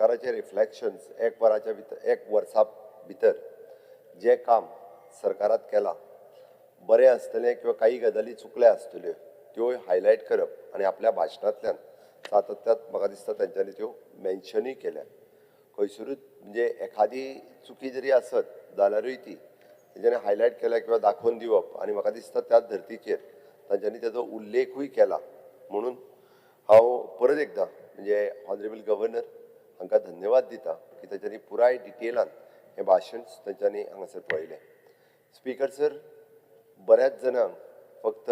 सरकाराचे रिफ्लेक्शन्स एक वराच्या भितर, एक वर्सा भितर जें काम सरकारात केलां बरें आसतलें किंवा काही गजाली चुकल्या आसतल्यो त्योय हायलायट करप आनी आपल्या भाशणांतल्यान सातत्यात म्हाका दिसता तेंच्यांनी त्यो मेन्शनूय केल्या. खंयसरूच म्हणजे एखादी चुकी जरी आसत जाल्यारूय ती तेंच्यांनी हायलायट केल्या किंवा दाखोवन दिवप आनी म्हाका दिसता त्याच धर्तीचेर तांच्यांनी तेजो उल्लेखूय केला. म्हणून हांव परत एकदां म्हणजे ऑनरेबल गव्हर्नर हांकां धन्यवाद दिता की तांच्यांनी पुराय डिटेलान हें भाशण तांच्यांनी हांगासर पळयलें. स्पीकर सर, बऱ्याच जाणांक फक्त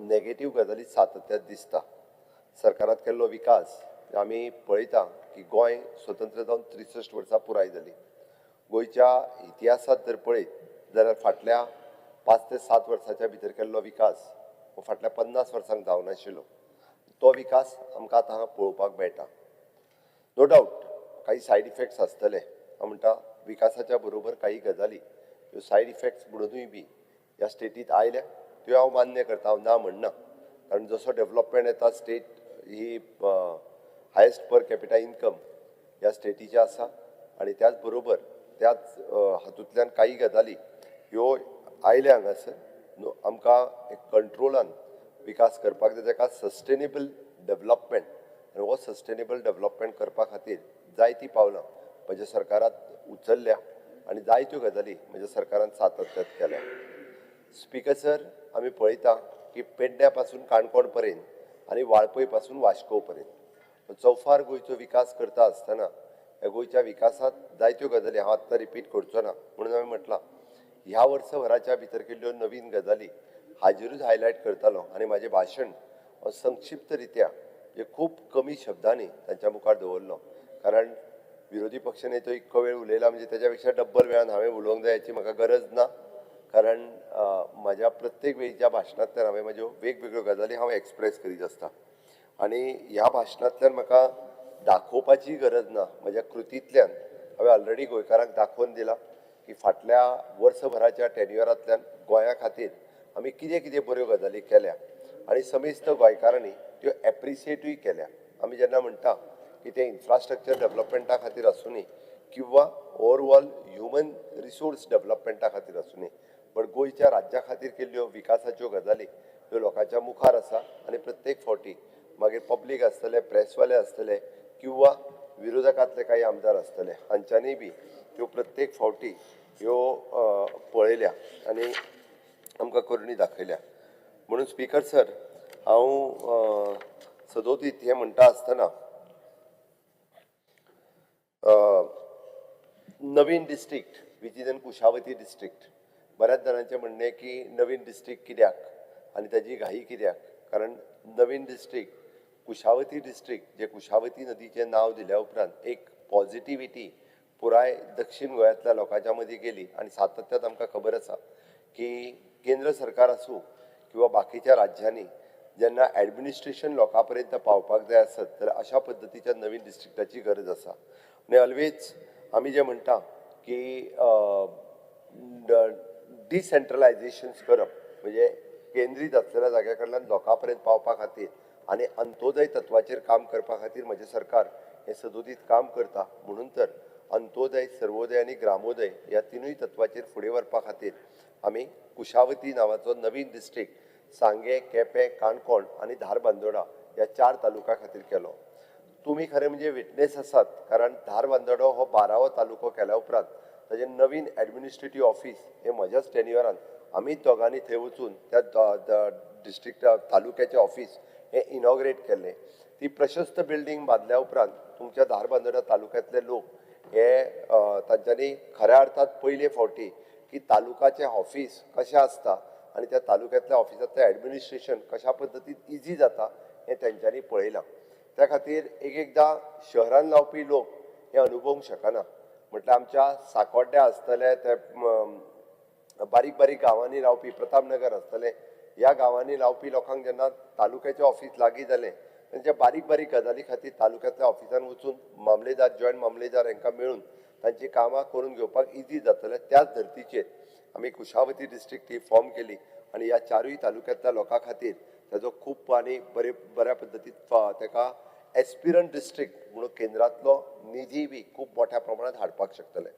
नेगेटीव गजाली सातत्यात दिसता. सरकारात केल्लो विकास आमी पळयता की गोंय स्वतंत्र जावन 63 वर्सां पुराय जाली. गोंयच्या इतिहासांत जर पळयत जाल्यार फाटल्या 5 ते 7 वर्साच्या भितर केल्लो विकास हो फाटल्या 50 वर्सांक जावनाशिल्लो. तो विकास आमकां आतां पळोवपाक मेळटा. नो डावट काही सायड इफेक्ट्स आसतले. हांव म्हणटा विकासाच्या बरोबर काही गजाली ह्यो सायड इफेक्ट्स म्हणुनूय बी ह्या स्टेटींत आयल्या त्यो हांव मान्य करता, हांव ना म्हणना. कारण जसो डेवलपमेंट येता, स्टेट ही हायस्ट पर कॅपिटा इन्कम ह्या स्टेटीचें आसा आनी त्याच बरोबर त्याच हातूंतल्यान काही गजाली ह्यो आयल्या हांगासर. आमकां एक कंट्रोलान विकास करपाक जाय, ताका सस्टेनेबल डेवलपमेंट, आनी हो सस्टेनेबल डेवलपमेंट करपा खातीर जायतीं पावलां म्हज्या सरकारात उचलल्या आनी जायत्यो गजाली म्हज्या सरकारान सातत्यात केल्या. स्पीकर सर, आमी पळयता की पेडण्या पासून काणकोण पर्यंत आनी वाळपय पासून वास्को पर्यंत चौफार गोंयचो विकास करता आसतना ह्या गोंयच्या विकासांत जायत्यो गजाली हांव आत्तां रिपीट करचो ना. म्हणून हांवें म्हटलां ह्या वर्सभराच्या भितर केल्ल्यो नवीन गजाली हाजेरूच हायलायट करतालो आनी म्हाजें भाशण हांव संक्षिप्त रित्या म्हणजे खूब कमी शब्दांनी तांच्या मुखार दवरलो. कारण विरोधी पक्षनेतो इतको वेळ उलयला म्हणजे तेज्या पेक्षा डब्बल वेळान हांवें उलोवंक जाय हाची म्हाका गरज ना. कारण म्हाज्या प्रत्येक वेळच्या भाशणांतल्यान हांवें म्हाज्यो वेगवेगळ्यो गजाली हांव एक्सप्रेस करीत आसता आनी ह्या भाशणांतल्यान म्हाका दाखोवपाची गरज ना. म्हज्या कृतींतल्यान हांवें ऑलरेडी गोंयकारांक दाखोवन दिलां की फाटल्या वर्सभराच्या टेन्युअरांतल्यान गोंया खातीर आमी कितें कितें बऱ्यो गजाली केल्या आनी समेस्त गोंयकारांनी त्यो एप्रिसिएटूय केल्या. आमी जेन्ना म्हणटा की तें इन्फ्रास्ट्रक्चर डेवलपमेंटा खातीर आसुनी किंवा ओवरऑल ह्युमन रिसोर्स डेवलपमेंटा खातीर आसुनी, बट गोंयच्या राज्या खातीर केल्ल्यो विकासाच्यो गजाली ह्यो लोकांच्या मुखार आसा आनी प्रत्येक फावटी मागीर पब्लीक आसतले, प्रेसवाले आसतले किंवा विरोधकांतले काही आमदार आसतले हांच्यांनी बी त्यो प्रत्येक फावटी ह्यो पळयल्या आनी आमकां करणी दाखयल्या. म्हणून स्पीकर सर, हांव सदोदीत हें म्हणटा आसतना नवीन district which is an Kushavati district, बऱ्याच जाणांचें म्हणणें की नवीन डिस्ट्रिक्ट कित्याक आनी ताजी घाई कित्याक. कारण नवीन डिस्ट्रिक्ट कुशावती डिस्ट्रिक्ट जे कुशावती नदीचें नांव दिल्या उपरांत एक पॉजिटिविटी पुराय दक्षीण गोंयांतल्या लोकांच्या मदीं गेली आनी सातत्यात आमकां खबर आसा की केंद्र सरकार आसूं किंवा बाकीच्या राज्यांनी जेन्ना एडमिनिस्ट्रेशन लोकां पर्यंत पावपाक जाय आसत तर अशा पद्दतीच्या नवीन डिस्ट्रिक्टाची गरज आसा. आनी ऑलवेज आमी जें म्हणटा की डिसेंट्रलायजेशन करप म्हणजे केंद्रीत आसलेल्या जाग्या कडल्यान लोकां पर्यंत पावपा खातीर आनी अंत्योदय तत्वाचेर काम करपा खातीर म्हजें सरकार हें सदोदीत काम करता. म्हणून तर अंत्योदय, सर्वोदय आनी ग्रामोदय ह्या तिनूय तत्वाचेर फुडें व्हरपा खातीर आमी कुशावती नांवाचो नवीन डिस्ट्रिक्ट सांगें, केपें, काणकोण आनी धारबांदोडा ह्या 4 तालुक्या खातीर केलो. तुमी खरें म्हणजे विटनेस आसात, कारण धारबांदोडा हो 12वो तालुको केल्या उपरांत ताजें नवीन एडमिनिस्ट्रेटीव ऑफीस हें म्हज्याच टेन्युअरान आमी दोगांनी थंय वचून त्या डिस्ट्रिक्ट तालुक्याचें ऑफीस हें इनॉग्रेट केल्लें. ती प्रशस्त बिल्डींग बांदल्या उपरांत तुमच्या धारबांदोडा तालुक्यांतले लोक हे तांच्यांनी खऱ्या अर्थात पयले फावटी की तालुकाचें ऑफीस कशें आसता आनी त्या तालुक्यांतल्या ऑफिसांतलें एडमिनिस्ट्रेशन कशा पद्दतीन इजी जाता हें तेंच्यांनी पळयलां. त्या खातीर एक एकदां शहरान रावपी लोक हें अनुभवूंक शकना. म्हटल्यार आमच्या साकोड्ड्या आसतले, ते बारीक बारीक गांवांनी रावपी, प्रतापनगर आसतले, ह्या गांवांनी रावपी लोकांक जेन्ना तालुक्याचें ऑफीस लागीं जालें तेंच्या बारीक बारीक गजाली खातीर तालुक्यांतल्या ऑफिसान वचून मामलेदार, जॉयंट मामलेदार हांकां मेळून तांची कामां करून घेवपाक इजी जातलें. त्याच धर्तीचेर आमी कुशावती डिस्ट्रिक्ट ही फॉर्म केली आनी ह्या 4 तालुक्यांतल्या लोकां खातीर ताजो खूब आनी बऱ्या पद्दतीन ताका एस्पिरंट डिस्ट्रिक्ट म्हणून केंद्रांतलो निधी बी खूब मोठ्या प्रमाणात हाडपाक शकतले.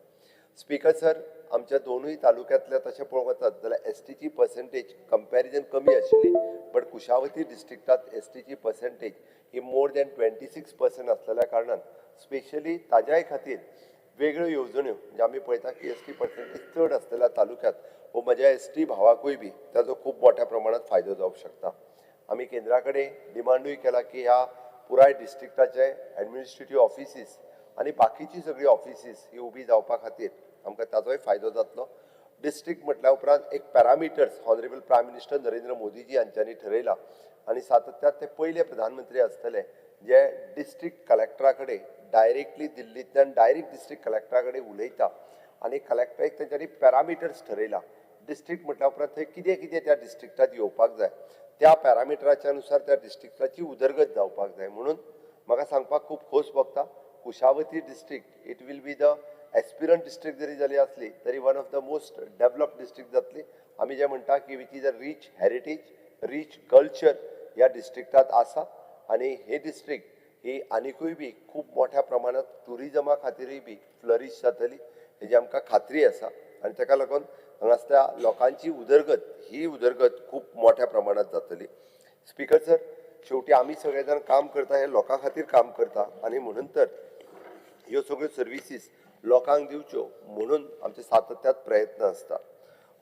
स्पीकर सर, आमच्या दोनूय तालुक्यांतल्या तशें पळोवंक वचत जाल्यार एसटीची पर्सेंटेज कंपॅरिजन कमी आशिल्ली, बट कुशावती डिस्ट्रिक्टात एसटीची पर्सेंटेज ही मोर दॅन 26% आसलेल्या कारणान स्पेशली ताज्याय खातीर वेगळ्यो येवजण्यो, म्हणजे आमी पळयता की एसटी पर्सेंटेज चड आसलेल्या तालुक्यात हो म्हज्या एसटी भावाकूय बी ताजो खूब मोठ्या प्रमाणात फायदो जावंक शकता. आमी केंद्रा कडेन डिमांडूय केला की ह्या पुराय डिस्ट्रिक्टाचे एडमिनिस्ट्रेटीव ऑफिसीस आनी बाकीची सगळी ऑफिसीस ही उबी जावपा खातीर आमकां ताजोय फायदो जातलो. डिस्ट्रिक्ट म्हटल्या उपरांत एक parameters honourable prime minister Narendra Modiji हांच्यांनी ठरयला आनी सातत्यान ते पयले प्रधानमंत्री आसतले जे डिस्ट्रिक्ट कलेक्टरा कडेन डायरेक्टली दिल्लींतल्यान डायरेक्ट डिस्ट्रिक्ट कलेक्टरा कडेन उलयता आनी कलेक्टराक तेंच्यांनी पॅरामिटर्स ठरयला. डिस्ट्रिक्ट म्हटल्या उपरांत थंय कितें कितें त्या डिस्ट्रिक्टात येवपाक जाय, त्या पॅरामिटराच्या नुसार त्या डिस्ट्रिक्टाची उदरगत जावपाक जाय. म्हणून म्हाका सांगपाक खूब खोस भोगता, Kushavati district it will be the aspirant district जरी जाली आसली तरी one of the most developed district जातली. आमी जे म्हणटा की which is a rich heritage, rich culture ह्या डिस्ट्रिक्टात आसा आनी हे डिस्ट्रिक्ट ही आनिकूय बी खूब मोठ्या प्रमाणात ट्युरिजमा खातीरूय बी फ्लरीश जातली हेजी आमकां खात्री आसा आनी ताका लागून हांगासल्या लोकांची उदरगत ही उदरगत खूब मोठ्या प्रमाणात जातली. स्पीकर सर, शेवटी आमी सगळे जाण काम करता हे लोकां खातीर काम करता आनी म्हणून तर ह्यो सगळ्यो सर्विसीस लोकांक दिवच्यो म्हणून आमचे सातत्यात प्रयत्न आसता.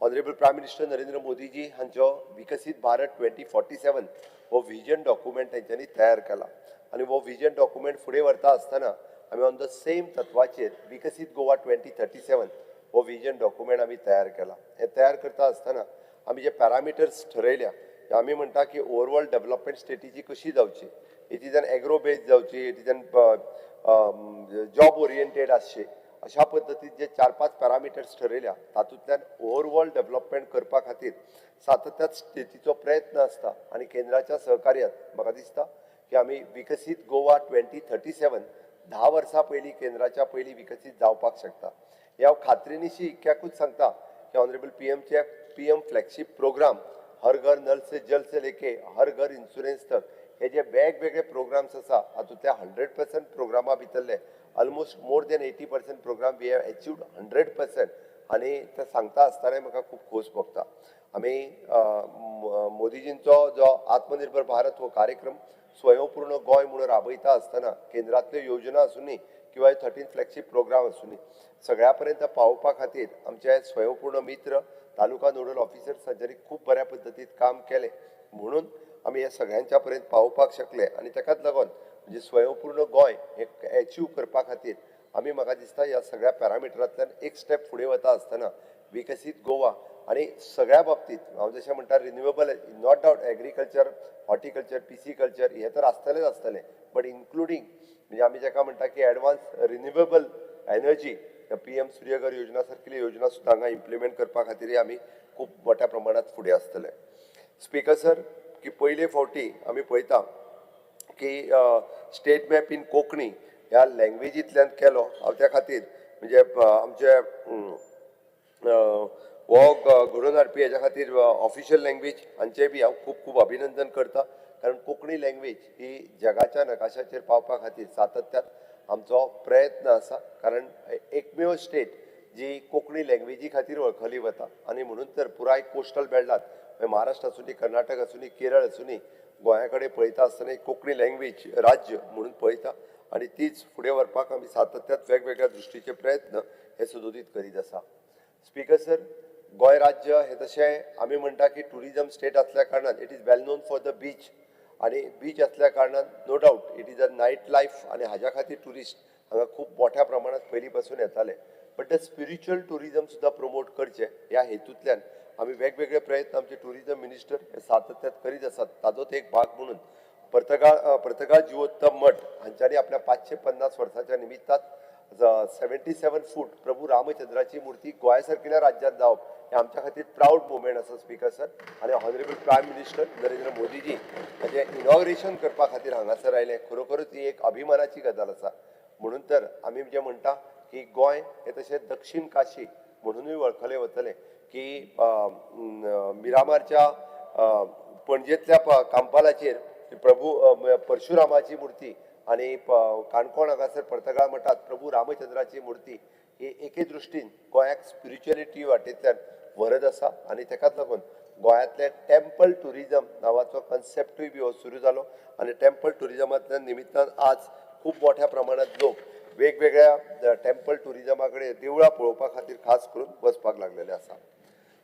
ऑनरेबल प्रायम मिनिस्टर नरेंद्र मोदीजी हांचो विकसीत भारत 2047 हो विजन डॉक्युमेंट तेंच्यांनी तयार केला आनी हो विजन डॉक्युमेंट फुडें व्हरता आसतना आमी ऑन the same तत्वाचेर विकसीत गोवा 2037 हो विजन डॉक्युमेंट आमी तयार केला. हे तयार करता आसतना आमी जे पॅरामिटर्स ठरयल्या, आमी म्हणटा की ओवरऑल डेवलपमेंट स्टेटीची कशी जावची, it is an agro based जावची, it is an job oriented आसची, अशा पद्दतीन जे 4-5 पॅरामिटर्स ठरयल्या तातूंतल्यान ओवरऑल डेवलपमेंट करपा खातीर सातत्यात स्टेटीचो प्रयत्न आसता आनी केंद्राच्या सहकार्यात म्हाका दिसता की आमी विकसीत गोवा 2037 10 वर्सां पयलीं केंद्राच्या पयलीं विकसीत जावपाक शकता. हे हांव खात्रीनिशी इतक्याकूच सांगता की ऑनरेबल पीएमचे पीएम फ्लॅगशीप प्रोग्राम हर घर नल से जल से लेके हर घर इन्शुरन्स तक हे जे वेगवेगळे प्रोग्राम्स आसा हातूंतल्या 100% प्रोग्रामा भितरले almost more than 80% program we have achieved 100% आनी ते सांगता आसतना म्हाका खूब खोस भोगता. आमी मोदीजींचो जो आत्मनिर्भर भारत हो कार्यक्रम स्वयंपूर्ण गोंय म्हणून राबयता आसतना केंद्रांतल्यो योजना आसूनी किंवा 13 फ्लॅगशीप प्रोग्राम आसूनी सगळ्या पर्यंत पावोवपा खातीर आमचे स्वयंपूर्ण मित्र तालुका नोडल ऑफिसर्स हांच्यांनी खूब बऱ्या पद्दतीन काम केलें म्हणून आमी हे सगळ्यांच्या पर्यंत पावोवपाक शकले आनी ताकाच लागून म्हणजे स्वयंपूर्ण गोंय हे एचीव करपा खातीर आमी म्हाका दिसता ह्या सगळ्या पॅरामिटरांतल्यान एक स्टेप फुडें वता आसतना विकसीत गोवा आनी सगळ्या बाबतींत हांव जशें म्हणटा renewable, not doubt agriculture, horticulture, pisciculture हे तर आसतलेच आसतलें, बट इन्क्लुडींग म्हणजे आमी जाका म्हणटा की advance renewable energy, PM Suryaghar योजना सारकिल्ली योजना सुद्दां हांगा इम्प्लिमेंट करपा खातीरय आमी खूब मोठ्या प्रमाणात फुडें आसतले. स्पीकर सर, की पयले फावटी आमी पळयता की स्टेट मॅप इन कोंकणी ह्या लँग्वेजींतल्यान केलो. हांव त्या खातीर म्हणजे आमचे हो घडोवन हाडपी हेज्या खातीर ऑफिशियल लँग्वेज हांचें बी हांव खूब खूब अभिनंदन करता, कारण कोंकणी लँग्वेज ही जगाच्या नकाशाचेर पावपा खातीर सातत्यान आमचो प्रयत्न आसा, कारण एकमेव स्टेट जी कोंकणी लँग्वेजी खातीर वळखली वता आनी म्हणून तर पुराय कोस्टल बेल्टात महाराष्ट्र आसूं दी, कर्नाटक आसूं दी, केरळ आसूं दी, गोंया कडेन पळयता आसतना एक कोंकणी लँग्वेज राज्य म्हणून पळयता आनी तीच फुडें व्हरपाक आमी सातत्यान वेगवेगळ्या दृश्टीचे प्रयत्न हे सदोदीत करीत आसा. स्पीकर सर, गोंय राज्य हे तशें आमी म्हणटा की ट्युरिजम स्टेट आसल्या कारणान it is well known for the beach आनी बीच आसल्या कारणान no doubt it is a night life आनी हाज्या खातीर ट्युरिस्ट हांगा खूब मोठ्या प्रमाणात पयलीं पासून येताले, बट the spiritual tourism सुद्दां प्रमोट करचें ह्या हेतूंतल्यान आमी वेगवेगळे प्रयत्न आमचे ट्युरिजम मिनिस्टर हे सातत्यान करीत आसात. ताजोच एक भाग म्हणून पर्तगाळ जिवोत्तम मठ हांच्यांनी आपल्या 550 वर्साच्या निमित्तान 77 फूट प्रभू रामचंद्राची मूर्ती गोंया सारकिल्या राज्यांत जावप हें आमच्या खातीर प्रावड मुवमेंट आसा स्पीकर सर. आनी ऑनरेबल प्रायम मिनिस्टर नरेंद्र मोदीजी हाचें इनॉग्रेशन करपा खातीर हांगासर आयले, खरोखरूच ही एक अभिमानाची गजाल आसा. म्हणून तर आमी जें म्हणटा की गोंय हें तशें दक्षीण काशी म्हणुनूय वळखलें वतलें की मिरामारच्या पणजेंतल्या कांपालाचेर प्रभू परशुरामाची मूर्ती आनी काणकोण हांगासर पर्तगाळ मठांत प्रभू रामचंद्राची मुर्ती ही एके दृश्टीन गोंयाक स्पिरिच्युअलिटी वाटेंतल्यान व्हरत आसा आनी तेकाच लागून गोंयांतले टेम्पल ट्युरिजम नांवाचो कन्सेप्टूय बी हो सुरू जालो आनी टेम्पल ट्युरिजमांतल्यान निमित्तान आज खूब मोठ्या प्रमाणांत लोक वेगवेगळ्या टेम्पल ट्युरिजमा कडेन, देवळां पळोवपा खातीर खास करून वचपाक लागलेले आसा.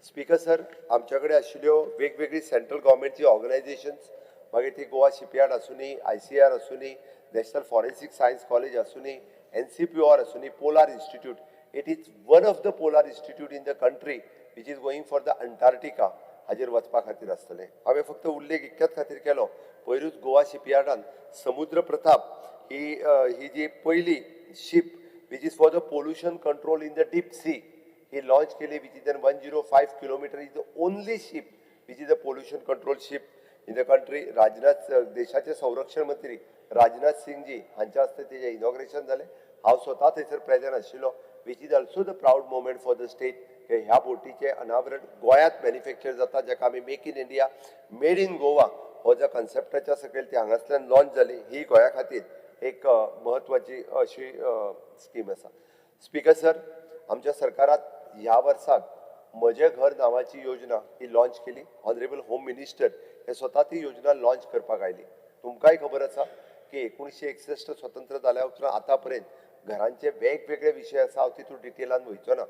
स्पिकर सर, आमच्या कडेन आशिल्ल्यो वेगवेगळी सेंट्रल गव्हर्मेंटची ऑर्गनायझेशन्स, मागीर ती गोवा शिपयार्ड आसुनी, आयसीआर आसुनी, नॅशनल फॉरेन्सीक सायन्स कॉलेज आसुनी, एनसीपीओआर आसुनी, Polar Institute. It is one of the polar institute in the country which is going for the Antarctica हाजेर वचपा खातीर आसतलें. हांवें फक्त उल्लेख इतक्याच खातीर केलो, पयरूच गोवा शिपयार्डान समुद्र प्रताप ही जी पयली ship which is for the pollution control in the deep sea he launch केली, which is an 105 kilometer, is the only ship which is a pollution control ship in the country. Rajnath, देशाचे संरक्षण मंत्री राजनाथ सिंगजी हांच्या हस्ते तेजें inauguration जालें. हांव स्वता थंयसर प्रेजंट आशिल्लो, which is also the proud moment for the state की ह्या बोटीचें अनावरण गोंयांत मॅन्युफॅक्चर जाता, जाका आमी Make in India, Made in Goa हो ज्या कन्सेप्टाच्या सकयल ती हांगासल्यान लॉन्च जाली, ही गोंया खातीर एक म्हत्वाची अशी स्कीम आसा. स्पिकर सर, आमच्या सरकारात ह्या वर्साक म्हजें घर नांवाची योजना ही लॉन्च केली. ऑनरेबल होम मिनिस्टर हे स्वता ती योजना लॉन्च करपाक आयली. तुमकांय खबर आसा की 1961 स्वतंत्र जाल्या उपरांत आतां पर्यंत घरांचे वेगवेगळे विशय आसा. हांव तितून डिटेलान वयचो ना,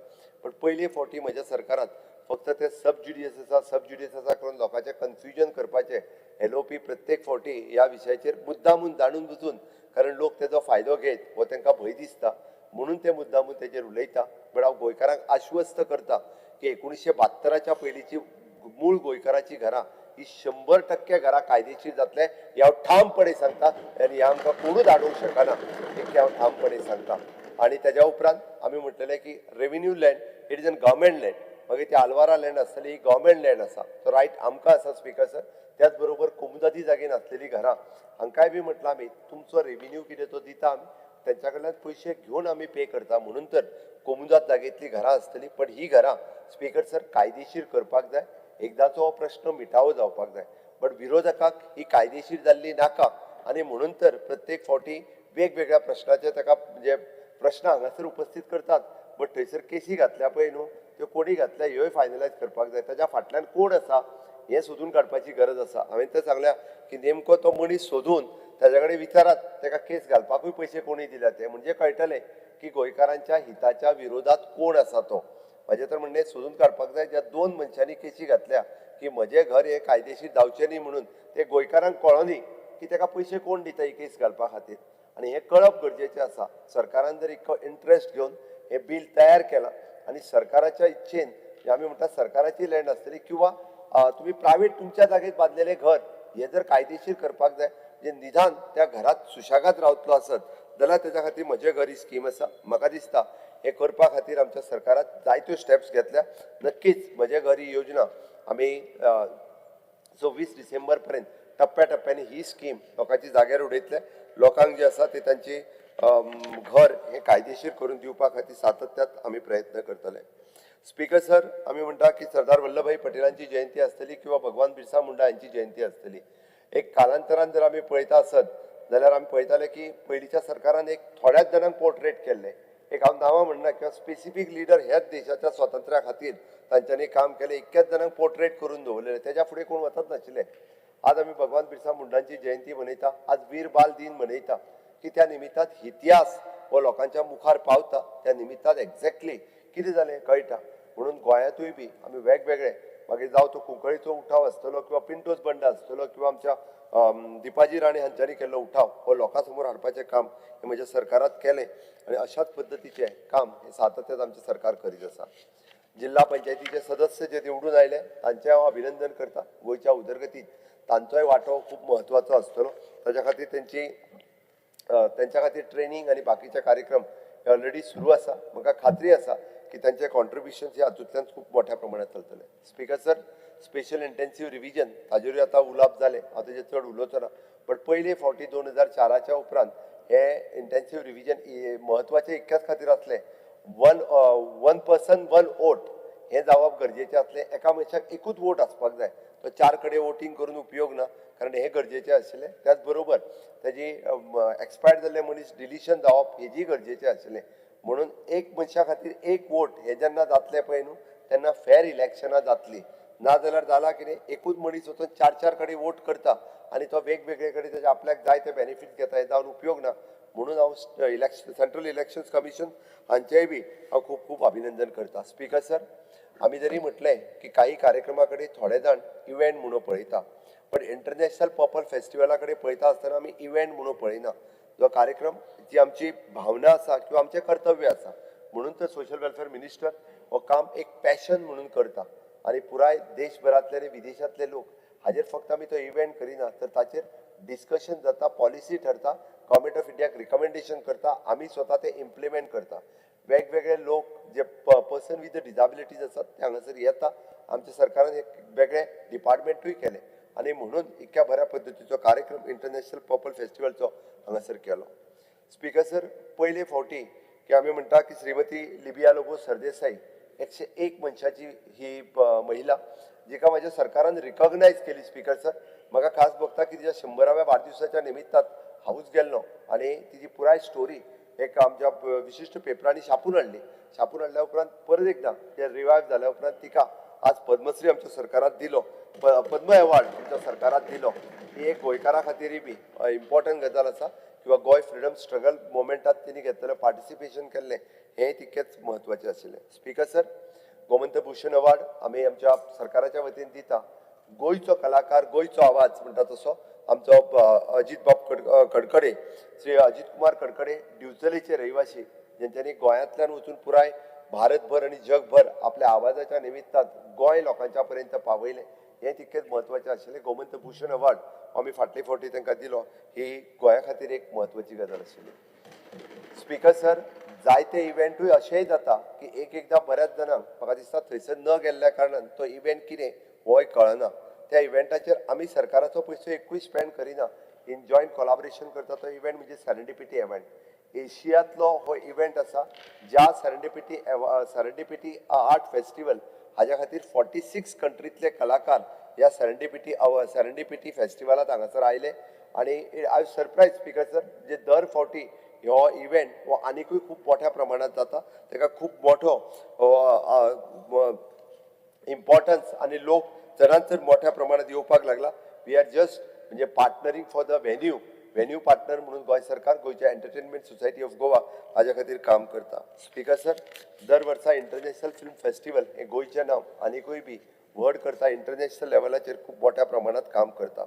पण पयले फावटी म्हज्या सरकारात फक्त ते सब ज्युडिस आसा, सब ज्युडिस आसा करून लोकांचें कन्फ्युजन करपाचें एलओपी प्रत्येक फावटी ह्या विशयाचेर मुद्दामून जाणून बुजून, कारण लोक तेजो फायदो घेत हो तांकां भंय दिसता म्हणून ते मुद्दामून तेजेर उलयता. बट हांव गोंयकारांक आश्वस्त करता की 1972च्या पयलींची मूळ गोंयकाराची घरां ही 100% घरां कायदेशीर जातले हे हांव ठामपणे सांगता आनी हे आमकां कोणूच आडोवंक शकना इतकें हांव ठामपणे सांगता. आनी तेज्या उपरांत आमी म्हटलेलें की revenue land, it is an government land. मागीर ती आलवारा लँड आसतली, ही गव्हर्मेंट लँड आसा, तो रायट आमकां आसा स्पिकर सर. त्याच बरोबर कोमुदादी जागेन आसलेलीं घरां हांकांय बी म्हटलां आमी, तुमचो रेव्हेन्यू कितें तो दिता आमी, तेंच्या कडल्यान पयशे घेवन आमी पे करता, म्हणून तर कोमुदाद जागेंतली घरां आसतली. पण ही घरां स्पिकर सर कायदेशीर करपाक जाय. एकदांचो हो प्रश्न मिटावो जावपाक जाय. बट विरोधकाक ही कायदेशीर जाल्ली नाका आनी म्हणून तर प्रत्येक फावटी वेगवेगळ्या प्रश्नाचे ताका म्हणजे प्रश्न हांगासर उपस्थीत करतात. बट थंयसर केसी घातल्या पळय न्हू, त्यो कोणी घातल्या ह्योय फायनलायज करपाक जाय. ताच्या फाटल्यान कोण आसा हें सोदून काडपाची गरज आसा. हांवें तर सांगल्या की नेमको तो मनीस सोदून ताच्या कडेन विचारात, ताका केस घालपाकूय पयशे कोणी दिल्या ते, म्हणजे कळटलें की गोंयकारांच्या हिताच्या विरोधात कोण आसा तो. म्हाजें तर म्हणणें, सोदून काडपाक जाय ज्या दोन मनशांनी केसी घातल्या की म्हजें घर हें कायदेशीर जावचें न्ही म्हणून, ते गोंयकारांक कळोनी की ताका पयशे कोण दिता ही केस घालपा खातीर आनी हें कळप गरजेचें आसा. सरकारान जर इतको इंट्रस्ट घेवन हें बील तयार केलां आनी सरकाराच्या इच्छेन, म्हणजे आमी म्हणटा सरकाराची लँड आसतली किंवा तुमी प्रायवेट तुमच्या जागेत बांदलेलें घर हें जर कायदेशीर करपाक जाय, म्हणजे निदान त्या घरात सुशेगाद रावतलो आसत जाल्यार तेच्या खातीर म्हजें घर ही स्कीम आसा. म्हाका दिसता हें करपा खातीर आमच्या सरकारान जायत्यो स्टेप्स घेतल्या. नक्कीच म्हजें घर ही योजना आमी 26 डिसेंबर पर्यंत टप्प्या टप्प्यांनी ही स्कीम लोकांची जाग्यार उडयतले. लोकांक जे आसा ते तांची घर हें कायदेशीर करून दिवपा खातीर सातत्यात आमी प्रयत्न करतले. स्पिकर सर, आमी म्हणटा की सरदार वल्लभभाई पटेलांची जयंती आसतली किंवा भगवान बिरसा मुंडा हांची जयंती आसतली, एक कालांतरान जर आमी पळयता आसत जाल्यार आमी पळयताले की पयलींच्या सरकारान एक थोड्याच जाणांक पोर्ट्रेट केल्लें. एक हांव नांवां म्हणना, किंवा स्पेसिफीक लिडर ह्याच देशाच्या स्वातंत्र्या खातीर तांच्यांनी काम केलें, इतक्याच जाणांक पोर्ट्रेट करून दवरलेले, तेज्या फुडें कोण वचत नाशिल्ले. आज आमी भगवान बिरसा मुंडांची जयंती मनयता, आज वीर बाल दिन मनयता की त्या निमित्तान इतिहास हो लोकांच्या मुखार पावता, त्या निमित्तान एक्झॅक्टली कितें जालें कळटा. म्हणून गोंयांतूय बी आमी वेगवेगळे, मागीर जावं तो कुंकळीचो उठाव आसतलो किंवा पिंटोज बंड आसतलो किंवा आमच्या दिपाजी राणे हांच्यांनी केल्लो उठाव, हो लोकां समोर हाडपाचें काम हें म्हज्या सरकारात केलें आनी अशाच पद्दतीचें काम हें सातत्यान आमचें सरकार करीत आसा. जिल्हा पंचायतीचे सदस्य जे निवडून आयले तांचें हांव अभिनंदन करता. गोंयच्या उदरगतीत तांचोय वांटो खूब म्हत्वाचो आसतलो. ताच्या खातीर तेंच्या खातीर ट्रेनींग आनी बाकीचे कार्यक्रम हे ऑलरेडी सुरू आसा. म्हाका खात्री आसा की तांचे कॉन्ट्रिब्युशन हे हातूंतल्यान खूब मोठ्या प्रमाणात चलतले. Speaker sir, special intensive revision ताजेरूय आतां उलोवप जालें, हांव तेजेर चड उलोवचो ना. बट पयले फावटी 2004च्या उपरांत हे इंटेन्सीव रिविजन म्हत्वाचें इतक्याच खातीर आसलें, one person one vote हें जावप गरजेचें आसलें. एका मनशाक एकूच वोट आसपाक जाय, तो चार कडेन वोटींग करून उपयोग ना. कारण हें गरजेचें आशिल्लें. त्याच बरोबर ताजी एक्सपायर्ड जाल्ले मनीस डिलिशन जावप हेजी गरजेचें आशिल्लें. म्हणून एक मनशा खातीर एक वोट हें जेन्ना जातलें पळय न्हू तेन्ना फेर इलेक्शनां जातलीं. ना जाल्यार जालां कितें, एकूच मनीस वचून चार चार कडेन वोट करता आनी तो वेगवेगळे कडेन ताजे आपल्याक जाय ते बेनिफीट घेता, हें जावन उपयोग ना. म्हणून हांव इलेक्शन सेंट्रल इलेक्शन्स कमिशन हांचेय बी हांव खूब खूब अभिनंदन करता. स्पीकर सर, आमी जरी म्हटलें की काही कार्यक्रमा कडेन थोडे जाण इव्हेंट म्हणून पळयता, पण इंटरनॅशनल पर्पल फेस्टिवला कडेन पळयता आसतना आमी इव्हेंट म्हणून पळयना. जो कार्यक्रम जी आमची भावना आसा किंवा आमचें कर्तव्य आसा, म्हणून तर सोशल वेलफेअर मिनिस्टर हो काम एक पॅशन म्हणून करता आनी पुराय देशभरांतले आनी विदेशांतले लोक हाजेर फक्त आमी तो इव्हेंट करिना तर ताचेर डिस्कशन जाता, पॉलिसी ठरता, गव्हर्मेंट ऑफ इंडियाक रिकमेंडेशन करता, आमी स्वता ते इम्प्लिमेंट करता. वेगवेगळे लोक जे पर्सन विथ डिजाबिलिटीज आसात ते हांगासर येता. आमच्या सरकारान एक वेगळे डिपार्टमेंटूय केलें आनी म्हणून इतक्या बऱ्या पद्दतीचो कार्यक्रम इंटरनॅशनल पर्पल फेस्टिवलचो हांगासर केलो. स्पीकर सर, पयले फावटी की आमी म्हणटा की श्रीमती लिबिया लोबो सरदेसाई 101 मनशाची ही महिला जिका म्हाज्या सरकारान रिकॉग्नायज केली. स्पीकर सर, म्हाका खास भोगता की तिच्या 100व्या वाडदिवसाच्या निमित्तान हांवूच गेल्लो आनी तिजी पुराय स्टोरी एक आमच्या विशिश्ट पेपरांनी छापून हाडली. छापून हाडल्या उपरांत परत एकदां ते रिवायव जाल्या उपरांत तिका आज पद्मश्री आमच्या सरकारान दिलो, पद्म अवॉर्ड आमच्या सरकारान दिलो. ही एक गोंयकारा खातीरय बी इम्पॉर्टंट गजाल आसा किंवा गोंय फ्रिडम स्ट्रगल मुवमेंटात तिणी घेतलेलें पार्टिसिपेशन केल्लें हें तितकेंच म्हत्वाचें आशिल्लें. स्पीकर सर, गोमंत भूषण अवॉर्ड आमी आमच्या सरकाराच्या वतीन दिता. गोंयचो कलाकार, गोंयचो आवाज म्हणटा तसो आमचो अजीत बाब कडकडे, श्री अजीत कुमार कडकडे दिवचलेचे रहिवासी, जेंच्यांनी गोंयांतल्यान वचून पुराय भारतभर आनी जगभर आपल्या आवाजाच्या निमित्तान गोंय लोकांच्या पर्यंत पावयलें, हें तितकेंच म्हत्वाचें आशिल्लें. गोमंत भूषण अवॉर्ड आमी फाटले फावटी तांकां दिलो, ही गोंया खातीर एक म्हत्वाची गजाल आशिल्ली. स्पीकर सर, जायते इव्हेंटूय अशेंय जाता की एक एकदां बऱ्याच जाणांक म्हाका दिसता थंयसर न गेल्ल्या कारणान तो इव्हेंट कितें होय कळना. त्या इव्हेंटाचेर आमी सरकाराचो पयसो एकूय स्पेंड करिना, इन जॉयंट कोलाबरेशन करता. तो इव्हेंट म्हणजे सेरेंडिपिटी इव्हेंट. एशियांतलो हो इव्हेंट आसा ज्या सेरेंडिपिटी आर्ट फेस्टिवल हाज्या खातीर 46 कंट्रींतले कलाकार ह्या सेरेंडिपिटी फेस्टिवलांत हांगासर आयले. आनी I surprise speaker sir, जे दर फावटी हो इव्हेंट हो आनिकूय खूब मोठ्या प्रमाणांत जाता, ताका खूब मोठो इम्पॉर्टन्स आनी लोक चडांत चड मोठ्या प्रमाणात येवपाक लागला. We are just म्हणजे partnering for the venue, venue partner म्हणून गोंय सरकार, गोंयच्या एंटरटेनमेंट सोसायटी ऑफ गोवा हाज्या खातीर काम करता. स्पीकर सर, दर वर्सा इंटरनॅशनल फिल्म फेस्टिवल हें गोंयचें नांव आनिकूय बी व्हड करता, इंटरनॅशनल लेवलाचेर खूब मोठ्या प्रमाणात काम करता.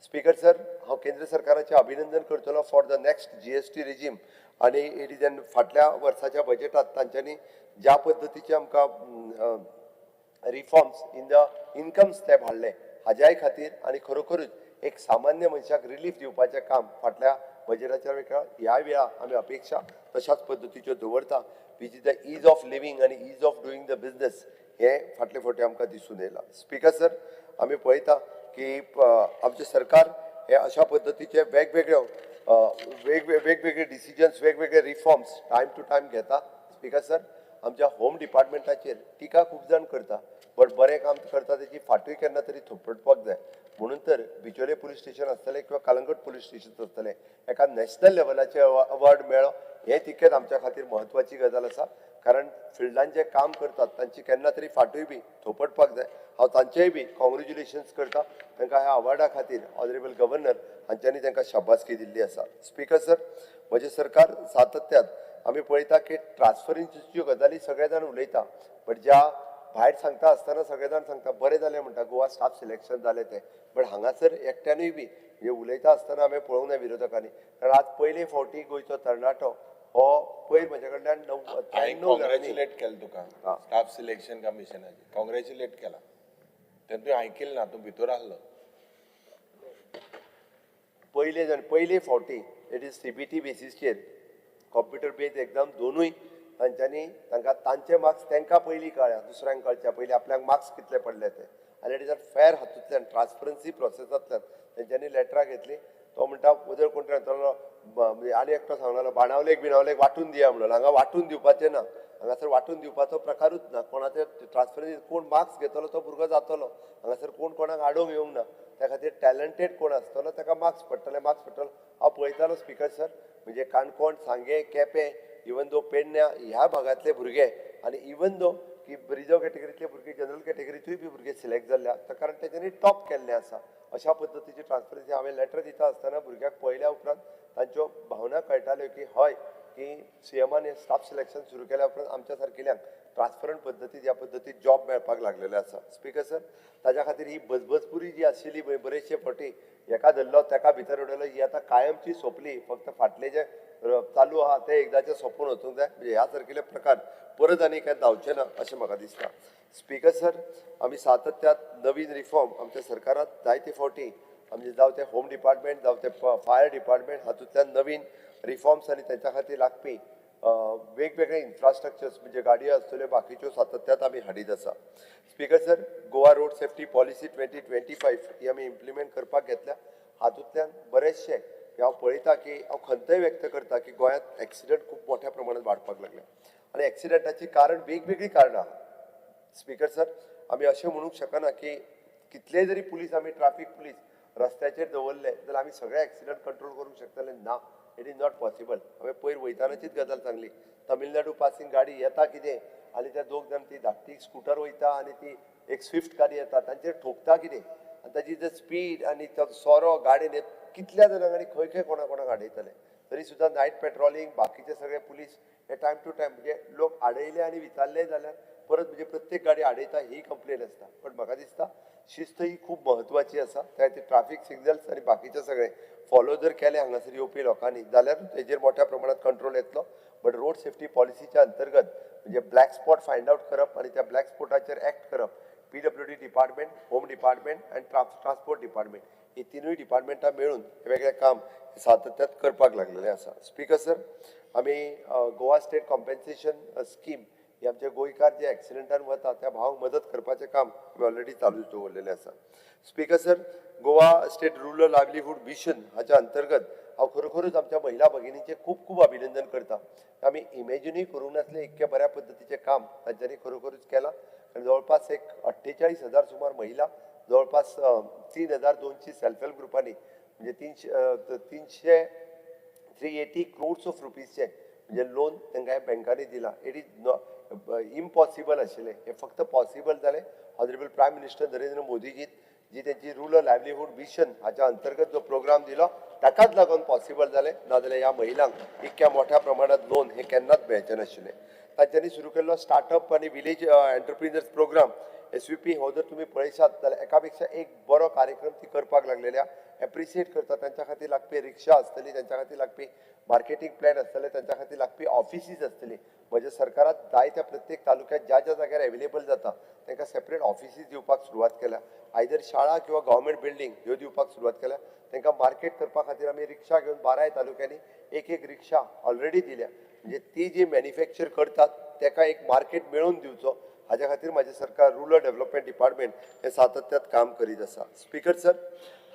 स्पीकर सर, हांव केंद्र सरकाराचें अभिनंदन करतलो for the next GST regime आनी it is an फाटल्या वर्साच्या बजेटात तांच्यांनी ज्या पद्दतीचे आमकां reforms in the income slab हाडले हाज्याय खातीर आनी खरोखरूच एक सामान्य मनशाक रिलीफ दिवपाचें काम फाटल्या बजेटाच्या वेळार ह्या वेळा आमी अपेक्षा तशाच पद्दतीच्यो दवरता, which is the ease of living आनी ease of doing the business हें फाटले फावटी आमकां दिसून येयलां. स्पीकर सर, आमी पळयता की आमचें सरकार हे अशा पद्दतीचे वेगवेगळ्यो वेगवेगळे डिसिजन्स, वेगवेगळे रिफॉर्म्स टायम टू टायम घेता. स्पीकर सर, आमच्या होम डिपार्टमेंटाचेर टिका खूब जाण करता, बट बरें काम करता तेची फाटूय केन्ना तरी थोपटपाक जाय. म्हणून तर बिचोले पुलीस स्टेशन आसतलें किंवा कलंगट पुलीस स्टेशन आसतलें एका नॅशनल लेवलाचें अवॉर्ड मेळ्ळो, हें तितकेंच आमच्या खातीर म्हत्वाची गजाल आसा. कारण फिल्डान जे काम करतात तांची केन्ना तरी फाटूय बी थोपटपाक जाय. हांव तांचेय बी कॉंग्रेच्युलेशन्स करता तांकां ह्या अवॉर्डा खातीर. ऑनरेबल गव्हर्नर हांच्यांनी तांकां शाबासकी दिल्ली आसा. स्पीकर सर, म्हजें सरकार सातत्यान आमी पळयता की ट्रान्सफरिंगच्यो गजाली सगळे जाण उलयता, बट ज्या भायर सांगता आसतना सगळे जाण सांगता बरें जालें म्हणटा गोवा स्टाफ सिलेक्शन जालें तें, बट हांगासर एकट्यानूय बी म्हणजे उलयता आसतना हांवें पळोवंक ना विरोधकांनी. कारण आज पयले फावटी गोंयचो तरणाटो हो पयर म्हज्या कडल्यान 93 कॉंग्रॅच्युलेट केलें तुका स्टाफ सिलेक्शन कमिशनाचे, कॉंग्रॅच्युलेट केला तें तुवें आयकिलें ना, तूं भितर आसलो. पयले फावटी it is CBT बेसीसचेर कॉम्प्युटर बेज एक्झाम दोनूय तांच्यांनी तांकां तांचे मार्क्स तांकां पयलीं कळ्ळ्या, दुसऱ्यांक कळच्या पयलीं आपल्याक मार्क्स कितले पडले ते. आनी it is a fair हातूंतल्यान ट्रान्सपरन्सी प्रोसेसांतल्यान तेंच्यांनी लेटरां घेतली. तो म्हणटा वदळ कोण तरी म्हणटलो म्हणजे आनी एकटो सांगलेलो बाणावलेक बिणावलेक वांटून दिया म्हणून. हांगा वांटून दिवपाचें ना, हांगासर वांटून दिवपाचो प्रकारूच ना. कोणाचे ट्रान्सफर कोण मार्क्स घेतलो तो भुरगो जातलो, हांगासर कोण कोणाक आडोवंक येवंक ना. त्या खातीर टॅलंटेड कोण आसतलो ताका मार्क्स पडटले, मार्क्स पडटलो. हांव पळयतालो स्पिकर सर, म्हणजे काणकोण, सांगें, केपें, इवन दो पेडण्या ह्या भागांतले भुरगे आनी इवन दो की रिजर्व कॅटेगरीतले भुरगे जनरल कॅटेगरीतूय बी भुरगे सिलेक्ट जाल्ले आसा, कारण तेच्यांनी टॉप केल्ले आसा. अशा पद्दतीची ट्रान्सपरन्सी हांवें लेटर दिता आसतना भुरग्याक पळयल्या उपरांत तांच्यो भावना कळटाल्यो की हय की सीएमान हे स्टाफ सिलेक्शन सुरू केल्या उपरांत आमच्या सारकिल्यांक ट्रान्सपरंट पद्दतीन ह्या पद्दतीन जॉब मेळपाक लागलेले आसा. स्पिकर सर, ताज्या खातीर ही बजबजपुरी जी आशिल्ली पळय बरेचशे फावटी हेका धरलो तेका भितर उडयलो, ही आतां कायमची सोंपली. फक्त फाटले जे चालू आहा ते एकदाचें सोंपून वचूंक जाय, म्हणजे ह्या सारकिले प्रकार परत आनी कांय जावचें ना अशें म्हाका दिसता. स्पिकर सर, आमी सातत्यात नवीन रिफॉर्म आमच्या सरकारांत जायते फावटी आमचे जावं ते होम डिपार्टमेंट जावं ते फायर डिपार्टमेंट हातूंतल्यान नवीन रिफॉर्म्स आनी तेंच्या खातीर लागपी वेगवेगळे इन्फ्रास्ट्रक्चर्स म्हणजे गाडयो आसतल्यो बाकीच्यो सातत्यात आमी हाडीत आसा. Speaker sir, Goa road safety policy 2025 ही आमी इम्प्लिमेंट करपाक घेतल्या. हातूंतल्यान बरेचशे हांव पळयता की हांव खंतय व्यक्त करता की गोंयांत एक्सिडंट खूब मोठ्या प्रमाणात वाडपाक लागले आनी एक्सिडंटाची कारण वेगवेगळीं कारणां आहा. स्पिकर सर, आमी अशें म्हणूंक शकना की कितलेय जरी पुलीस आमी ट्राफीक पुलीस रस्त्याचेर दवरले जाल्यार आमी सगळे एक्सिडंट कंट्रोल करूंक शकतले ना. It is not possible. हांवें पयर वयतानाचीच गजाल सांगली, तमिळनाडू पासींग गाडी येता कितें आनी त्या दोग जाण ती धाकटी स्कुटर वयता आनी ती एक स्विफ्ट गाडी येता तांचेर ठोकता कितें आनी ताची जे स्पीड आनी तो सोरो गाडयेन कितल्या जाणांक आनी खंय खंय कोणा कोणाक आडयतले. तरी सुद्दां नायट पेट्रोलिंग बाकीचे सगळे पुलीस हे टायम टू टायम म्हणजे लोक आडयले आनी विचारले जाल्यार परत म्हणजे प्रत्येक गाडी आडयता ही कंप्लेन आसता. पण म्हाका दिसता शिस्त ही खूब म्हत्वाची आसा. त्या खातीर ट्राफीक सिग्नल्स आनी बाकीचे सगळे फॉलो जर केले हांगासर येवपी लोकांनी जाल्यार तेजेर मोठ्या प्रमाणात कंट्रोल येतलो. बट रोड सेफ्टी पॉलिसीच्या अंतर्गत म्हणजे ब्लॅक स्पॉट फायंड आवट करप आनी त्या ब्लॅक स्पॉटाचेर एक्ट करप, PWD department, home department आनी ट्रान्सपोर्ट डिपार्टमेंट ही तिनूय डिपार्टमेंटां मेळून हे वेगळे काम सातत्यात करपाक लागलेलें आसा. स्पिकर सर, आमी गोवा स्टेट कॉम्पेन्सेशन स्कीम ही आमचे गोंयकार जे एक्सिडंटान वता त्या भावांक मदत करपाचें काम आमी ऑलरेडी चालू दवरलेलें आसा. Speaker sir, Goa state rural livelihood mission हाच्या अंतर्गत हांव खरोखरूच आमच्या महिला भगिनींचें खूब खूब अभिनंदन करता. आमी इमेजिनूय करूंक नासलें इतक्या बऱ्या पद्दतीचें काम तांच्यांनी खरोखरूच केलां. आनी जवळपास एक 48,000 सुमार महिला, जवळपास 3,200 सेल्फ हेल्प ग्रुपांनी म्हणजे तीनशे 380 क्रोर्स ऑफ रुपीजचे म्हणजे लोन तांकां बँकांनी दिलां. It is impossible आशिल्लें, हें फक्त पॉसिबल जालें ऑनरेबल प्रायम मिनिस्टर नरेंद्र मोदीजीन जी तेंची रुरल लायवलीहूड मिशन हाच्या अंतर्गत जो प्रोग्राम दिलो ताकाच लागून पॉसिबल जालें. नाजाल्यार ह्या महिलांक इतक्या मोठ्या प्रमाणात लोन हें केन्नाच मेळचें नाशिल्लें. तांच्यांनी सुरू केल्लो स्टार्टअप आनी विलेज एंटरप्रिनर्स प्रोग्राम SVP हो जर तुमी पळयशात जाल्यार एका पेक्षा एक बरो कार्यक्रम ती करपाक लागलेल्या. एप्रिशिएट करता. तांच्या खातीर लागपी रिक्षा आसतली, तांच्या खातीर लागपी मार्केटींग प्लॅन आसतले, तांच्या खातीर लागपी ऑफिसीस आसतली. म्हज्या सरकारात जायत्या प्रत्येक तालुक्यात ज्या ज्या जाग्यार एवेलेबल जाता तांकां सेपरेट ऑफिसीस दिवपाक सुरवात केल्या. आयदर शाळा किंवा गव्हर्मेंट बिल्डींग ह्यो दिवपाक सुरवात केल्या. तांकां मार्केट करपा खातीर आमी रिक्षा घेवन 12 तालुक्यांनी एक एक रिक्षा ऑलरेडी दिल्या. म्हणजे ती जी मॅन्युफॅक्चर करतात ताका एक मार्केट मेळोवन दिवचो हाज्या खातीर म्हाजें सरकार रुरल डेव्हलपमेंट डिपार्टमेंट हें सातत्यात काम करीत आसा. स्पिकर सर,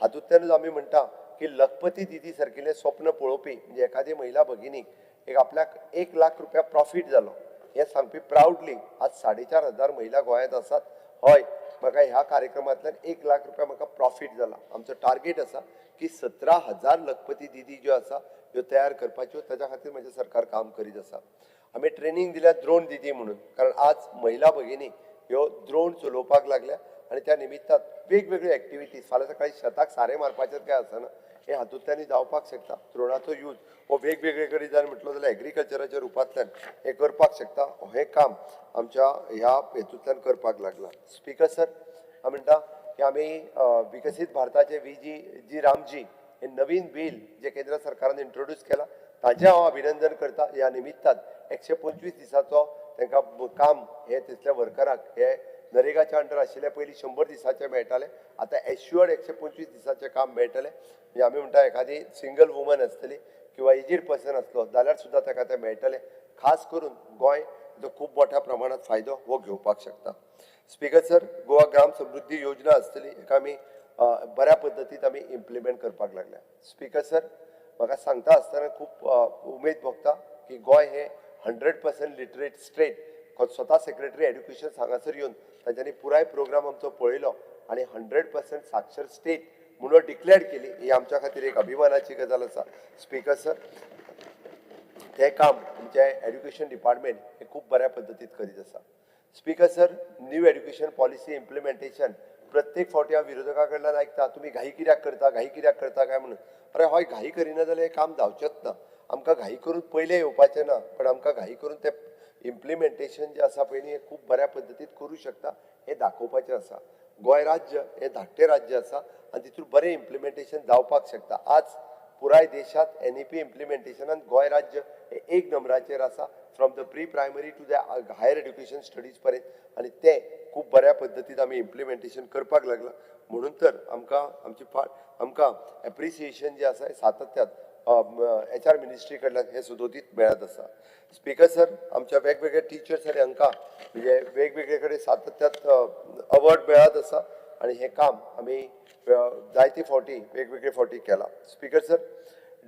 हातूंतल्यानूच आमी म्हणटा की लखपती दिदी सारकिल्लें स्वप्न पळोवपी म्हणजे एखादी महिला भगिनीक एक आपल्याक 1 लाख रुपया प्रॉफीट जालो हें सांगपी प्रावडली आज 4,500 महिला गोंयांत आसात. हय, म्हाका ह्या कार्यक्रमांतल्यान 1 लाख रुपया म्हाका प्रॉफीट जाला. आमचो टार्गेट आसा की 17,000 लखपती दिदी ज्यो आसा ह्यो तयार करपाच्यो, ताच्या खातीर म्हजें सरकार काम करीत आसा. आमी ट्रेनींग दिल्या द्रोण दिदी म्हणून, कारण आज महिला भगिनी ह्यो द्रोण चलोवपाक लागल्या आनी त्या निमित्तान वेगवेगळ्यो एक्टिविटीज फाल्यां सकाळी शेताक सारें मारपाचें काय आसना हे हातूंतल्यान जावपाक शकता. द्रोणाचो यूज हो वेगवेगळे कडेन जर म्हटलो जाल्यार एग्रीकल्चराच्या रुपांतल्यान हें करपाक शकता. हें काम आमच्या ह्या हेतूंतल्यान करपाक लागलां. स्पिकर सर, हांव म्हणटा की आमी विकसीत भारताचे VG Ramji हे नवीन बील जे केंद्र सरकारान इंट्रोड्यूस केलां ताचें हांव अभिनंदन करता. ह्या निमित्तान 125 दिसाचो तांकां काम हे तितल्या वर्कराक हे नरेगाच्या अंडर आशिल्ले पयलीं 100 दिसाचें मेळटालें, आतां एश्युअर्ड 125 दिसाचें काम मेळटलें. म्हणजे आमी म्हणटा एखादी सिंगल वुमन आसतली किंवा एजीड पर्सन आसलो जाल्यार सुद्दां ताका तें मेळटलें. खास करून गोंय जो खूब मोठ्या प्रमाणात फायदो हो घेवपाक शकता. स्पिकर सर, गोवा ग्राम समृद्धी योजना आसतली हेका आमी बऱ्या पद्दतीन आमी इम्प्लिमेंट करपाक लागल्या. स्पिकर सर, म्हाका सांगता आसतना खूब उमेद भोगता की गोंय हें 100% लिटरेट स्टेट. स्वता सेक्रेटरी एड्युकेशन हांगासर येवन तांच्यांनी पुराय प्रोग्राम आमचो पळयलो आनी 100% साक्षर स्टेट म्हणून डिक्लेअर केली. ही आमच्या खातीर एक अभिमानाची गजाल आसा. स्पीकर सर, तें काम आमचें एड्युकेशन डिपार्टमेंट हें खूब बऱ्या पद्दतीन करीत आसा. Speaker sir, new education policy implementation प्रत्येक फावटी हांव विरोधकां कडल्यान आयकता, तुमी घाई कित्याक करता, घाई कित्याक करता काय म्हणून. अरे हय, घाई करिना जाल्यार हें काम जावचेंच ना. आमकां घाई करून पयलें येवपाचें ना, पण आमकां घाई करून तें इम्प्लिमेंटेशन जें आसा पळय न्ही, हें खूब बऱ्या पद्दतीन करूं शकता हें दाखोवपाचें आसा. गोंय राज्य हें धाकटें राज्य आसा आनी तितून बरें इम्प्लिमेंटेशन जावपाक शकता. आज पुराय देशांत NEP इम्प्लिमेंटेशनान गोंय राज्य हें एक नंबराचेर आसा, from the pre primary to the higher education studies पर्यंत, आनी तें खूब बऱ्या पद्दतीन आमी इम्प्लिमेंटेशन करपाक लागलां. म्हणून तर आमकां आमची फाट आमकां एप्रिसिएशन जें आसा हें सातत्यान HR ministry कडल्यान हें सदोदीत मेळत आसा. स्पीकर सर, आमच्या वेगवेगळे टिचर्स आनी हांकां म्हणजे वेगवेगळे कडेन सातत्यात अवॉर्ड मेळत आसा आनी हें काम आमी जायते फावटी वेगवेगळे फावटी केलां. स्पीकर सर,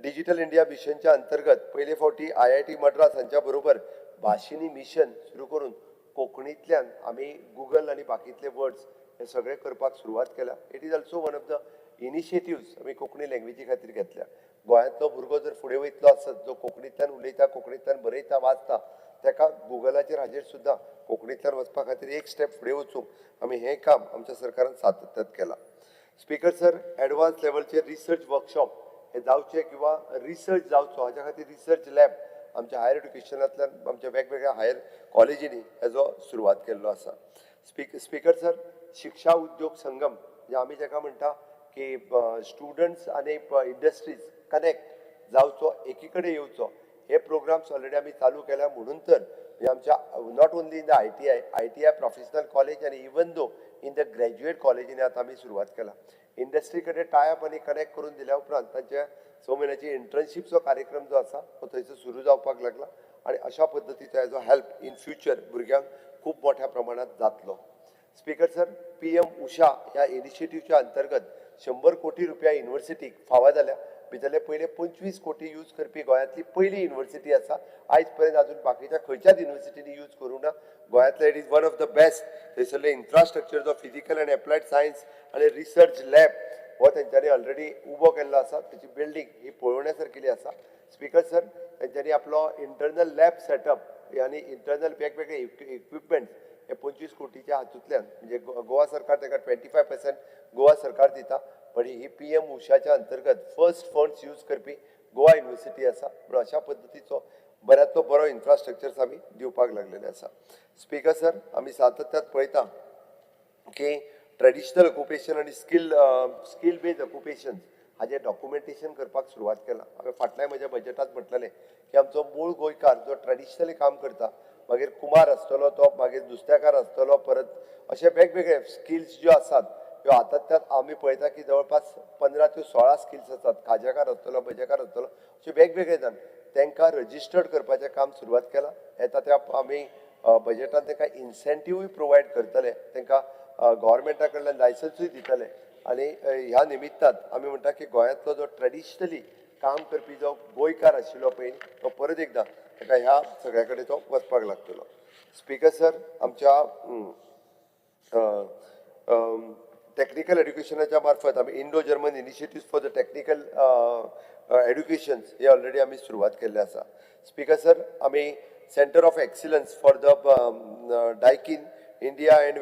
डिजिटल इंडिया मिशनच्या अंतर्गत पयले फावटी IIT Madras हांच्या बरोबर भाशिनी मिशन सुरू करून कोंकणींतल्यान आमी गुगल आनी बाकीतले वर्ड्स हे सगळे करपाक सुरवात केल्या. It is also one of the initiatives आमी कोंकणी लँग्वेजी खातीर घेतल्या. गोंयांतलो भुरगो जर फुडें वयतलो आसत, जो कोंकणींतल्यान उलयता, कोंकणींतल्यान बरयता, वाचता, ताका गुगलाचेर हाजेर सुद्दां कोंकणींतल्यान वचपा खातीर एक स्टेप फुडें वचूंक आमी हें काम आमच्या सरकारान सातत्यात केलां. स्पीकर सर, एडवान्स लेवलचेर रिसर्च वर्कशॉप हे जावचे किंवा रिसर्च जावचो हाच्या खातीर रिसर्च लॅब आमच्या हायर एड्युकेशनांतल्यान आमच्या वेगवेगळ्या हायर कॉलेजींनी हेजो सुरवात केल्लो आसा. स्पीकर सर, शिक्षा उद्योग संगम म्हणजे आमी जाका म्हणटा की स्टुडंट्स आनी इंडस्ट्रीज कनेक्ट जावचो, एकी कडेन येवचो, हे प्रोग्राम्स ऑलरेडी आमी चालू केल्या. म्हणून तर म्हणजे आमच्या not only in the ITI professional college आनी even though in the graduate कॉलेजींनी आतां आमी सुरवात केला. इंडस्ट्री कडेन टायप आनी कनेक्ट करून दिल्या उपरांत तांच्या 6 म्हयन्याची इंटर्नशिपचो कार्यक्रम जो आसा तो थंयसर सुरू जावपाक लागला आनी अशा पद्दतीचो हेजो हेल्प इन फ्युचर भुरग्यांक खूब मोठ्या प्रमाणांत जातलो. स्पीकर सर, PM उषा ह्या इनिशिएटिव्हच्या अंतर्गत 100 कोटी रुपया युनिव्हर्सिटीक फावो जाल्या. भितरले पयले 25 कोटी यूज करपी गोंयांतली पयली युनिव्हर्सिटी आसा. आयज पर्यंत अजून बाकीच्या खंयच्याच युनिव्हर्सिटींनी यूज करूंक ना. गोंयांतले it is one of the best. थंयसरले infrastructure जो फिजिकल आनी एप्लायड सायन्स आनी रिसर्च लॅब हो तेंच्यांनी ऑलरेडी उबो केल्लो आसा. तेची बिल्डींग ही पळोवण्या सारकेली आसा. स्पीकर सर, तेंच्यांनी आपलो इंटरनल लॅब सेटअप आनी इंटरनल वेगवेगळे इक्विपमेंट्स हे 25 कोटीच्या हातूंतल्यान म्हणजे गोवा सरकार ताका 25% गोवा सरकार दिता, पण ही PM उषाच्या अंतर्गत फर्स्ट फंड्स यूज करपी गोवा युनिव्हर्सिटी आसा. म्हणून अशा पद्दतीचो बऱ्यांतलो बरो इन्फ्रास्ट्रक्चर्स आमी दिवपाक लागलेले आसा. स्पीकर सर, आमी सातत्यात पळयता की ट्रेडिशनल ऑक्युपेशन आनी स्कील बेज ऑक्युपेशन्स हाजें डॉक्युमेंटेशन करपाक सुरवात केलां. हांवें फाटल्या म्हज्या बजेटांत म्हटलेलें की आमचो मूळ गोंयकार जो ट्रेडिशनली काम करता, मागीर कुमार आसतलो तो, मागीर नुस्तेकार आसतलो, परत अशे वेगवेगळे स्किल्स ज्यो आसात ह्यो आतां त्यात आमी पळयता की जवळपास 15 ते 16 स्किल्स आसात. खाजेकार आसतलो, भजेकार आसतलो, अशे वेगवेगळे जाण तांकां रजिस्टर्ड करपाचें काम सुरवात केलां. येता त्या आमी बजेटान तांकां इन्सेंटिव्हूय प्रोवायड करतले, तांकां गव्हर्मेंटा कडल्यान लायसन्सूय दितले. आनी ह्या निमित्तान आमी म्हणटा की गोंयांतलो जो ट्रेडिशनली काम करपी जो गोंयकार आशिल्लो पळय तो परत एकदां ताका ह्या सगळ्या कडेन तो वचपाक लागतलो. स्पीकर सर, आमच्या टॅक्निकल एड्युकेशनाच्या मार्फत आमी Indo German initiative for the technical educations hey already आमी सुरवात केल्ले आसा. स्पीकर सर, आमी centre of excellence for the Daikin India and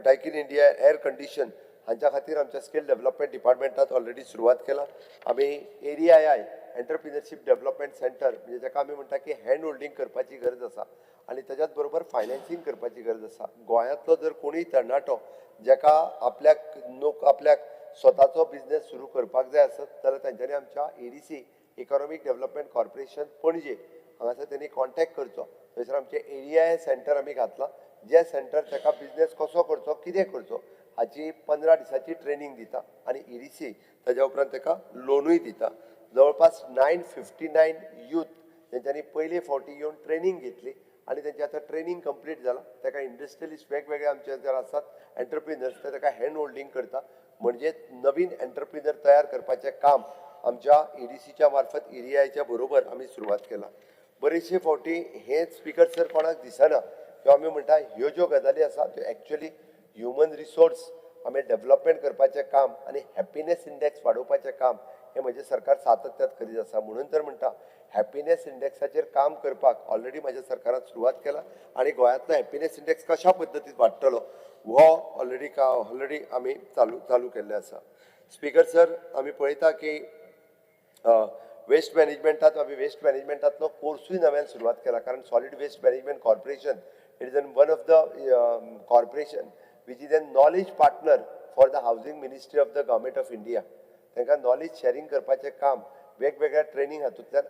Daikin India air condition हांच्या खातीर आमच्या स्कील डेव्हलपमेंट डिपार्टमेंटात ऑलरेडी सुरवात केला. आमी एडीआयआय एंटरप्रिनरशीप डेव्हलपमेंट सेंटर म्हणजे जाका आमी म्हणटा की हँड होल्डींग करपाची गरज आसा आनी ताच्याच बरोबर फायनान्सींग करपाची गरज आसा. गोंयांतलो जर कोणूय तरणाटो जाका आपल्याक स्वताचो बिजनेस सुरू करपाक जाय आसत जाल्यार तांच्यांनी आमच्या EDC economic development corporation Panaji हांगासर तेणी कॉन्टेक्ट करचो. थंयसर आमचें एडीआय सेंटर आमी घातलां, जे सेंटर ताका बिजनेस कसो करचो, कितें करचो हाची 15 दिसांची ट्रेनींग दिता आनी EDC ताज्या उपरांत ताका लोनूय दिता. जवळपास 959 यूथ तेंच्यांनी पयले फावटी येवन ट्रेनींग घेतली आनी तेंचें आतां ट्रेनींग कंप्लीट जालां. ताका इंडस्ट्रियलिस्ट वेगवेगळे आमचे जर आसात एंटरप्रिनर्स ते ताका हँड होल्डींग करता, म्हणजे नवीन एंटरप्रिनर तयार करपाचें काम आमच्या ईडीसीच्या मार्फत ईडीआयच्या बरोबर आमी सुरवात केला. बरेचशे फावटी हें स्पीकर सर कोणाक दिसना किंवा आमी म्हणटा ह्यो ज्यो गजाली आसा त्यो एक्चुअली ह्युमन रिसोर्स आमी डेवलपमेंट करपाचें काम आनी हॅपिनेस इंडेक्स वाडोवपाचें काम हें म्हजें सरकार सातत्यात करीत आसा. म्हणून तर म्हणटा हॅपिनेस इंडेक्साचेर काम करपाक ऑलरेडी म्हज्या सरकारान सुरवात केला आनी गोंयांतलो हॅपिनेस इंडेक्स कशा पद्दतीन वाडटलो हो ऑलरेडी आमी चालू केल्लें आसा. स्पीकर सर, आमी पळयता की वेस्ट मॅनेजमेंटात आमी वेस्ट मॅनेजमेंटांतलो कोर्सूय नव्यान सुरवात केला, कारण solid waste management corporation it is an one of the corporation which is a knowledge partner for the housing ministry of the government of India. तांकां नॉलेज शॅरींग करपाचें काम वेगवेगळ्या ट्रेनींग हातूंतल्यान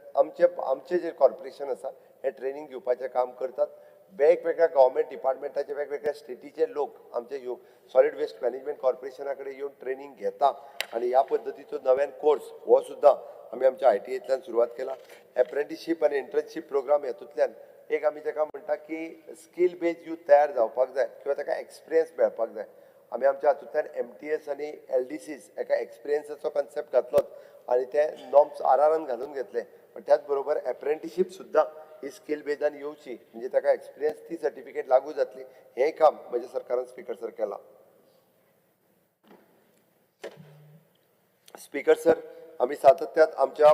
आमचे जे कॉर्पोरेशन आसा हें ट्रेनींग दिवपाचें काम करतात. वेगवेगळ्या गव्हर्मेंट डिपार्टमेंटाचे वेगवेगळ्या स्टेटीचे लोक आमचे ह्यो सॉलीड वेस्ट मॅनेजमेंट कॉर्पोरेशना कडेन येवन ट्रेनींग घेता आनी ह्या पद्दतीचो नव्यान कोर्स हो सुद्दां आमी आमच्या आयटीएंतल्यान सुरवात केला. एप्रेंटिशीप आनी इंटर्नशीप प्रोग्राम हातूंतल्यान एक आमी ताका म्हणटा की स्कील बेज यूथ तयार जावपाक जाय किंवा ताका एक्सपिरियन्स मेळपाक जाय. आमी आमच्या हातूंतल्यान एमटीएस आनी एलडीसीस एका एक्सपिरियन्साचो कन्सेप्ट घातलोच आनी ते नॉर्म्स आर-आरान घालून घेतले, पण त्याच बरोबर एप्रेंटिशीप सुद्दां ही स्कील बेजान येवची म्हणजे ताका एक्सपिरियन्स ती सर्टिफिकेट लागू जातली हें काम म्हज्या सरकारान स्पीकर सर केलां. स्पीकर सर, आमी सातत्यात आमच्या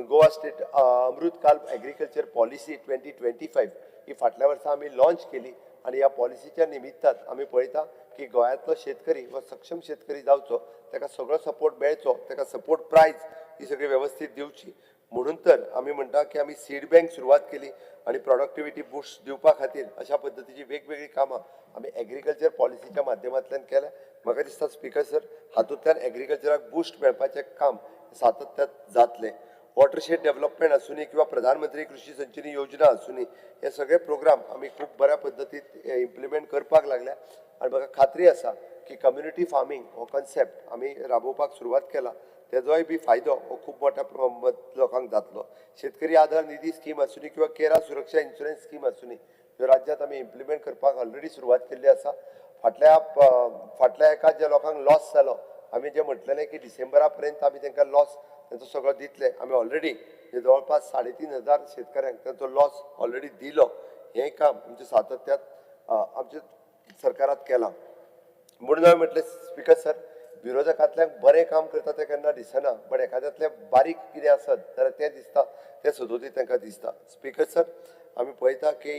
Goa state Amrit Kaal agriculture policy 2025 ही फाटल्या वर्सा आमी लॉन्च केली आनी ह्या पॉलिसीच्या निमित्तान आमी पळयता की गोंयांतलो शेतकरी हो सक्षम शेतकरी जावचो, ताका सगळो सपोर्ट मेळचो, ताका सपोर्ट प्रायस ही सगळी वेवस्थीत दिवची. म्हणून तर आमी म्हणटा की आमी सीड बँक सुरवात केली आनी प्रोडक्टिविटी बूस्ट दिवपा खातीर अशा पद्दतीची वेगवेगळीं कामां आमी एग्रीकल्चर पॉलिसीच्या माध्यमांतल्यान केल्या. म्हाका दिसता स्पीकर सर, हातूंतल्यान एग्रीकल्चराक बूस्ट मेळपाचें काम सातत्यात जातलें. वॉटरशेड डेव्हलपमेंट आसूनी किंवा प्रधानमंत्री कृषी सिंचनी योजना आसूनी, हे सगळे प्रोग्राम आमी खूब बऱ्या पद्दतीन इम्प्लिमेंट करपाक लागल्या आनी म्हाका खात्री आसा की कम्युनिटी फार्मींग हो कन्सेप्ट आमी राबोवपाक सुरवात केला, तेजोय बी फायदो हो खूब मोठ्या प्रमाणात लोकांक जातलो. शेतकरी आधार निधी स्कीम आसूनी किंवा केरा सुरक्षा इन्शुरन्स स्कीम आसूनी, ह्यो राज्यांत आमी इम्प्लिमेंट करपाक ऑलरेडी सुरवात केल्ली आसा. फाटल्या एका ज्या लोकांक लॉस जालो, आमी जें म्हटलेलें की डिसेंबरा पर्यंत आमी तांकां लॉस तांचो सगळो दितले, आमी ऑलरेडी जवळपास 3,500 शेतकऱ्यांक तांचो लॉस ऑलरेडी दिलो. हें काम आमच्या सातत्यात आमच्या सरकारात केलां. म्हणून हांवें म्हटलें स्पीकर सर, विरोधकांतल्यान बरें काम करता तें केन्ना दिसना, बट एखाद्यांतलें बारीक कितें आसत जाल्यार तें दिसता, तें सदोदीत तांकां दिसता. स्पीकर सर, आमी पळयता की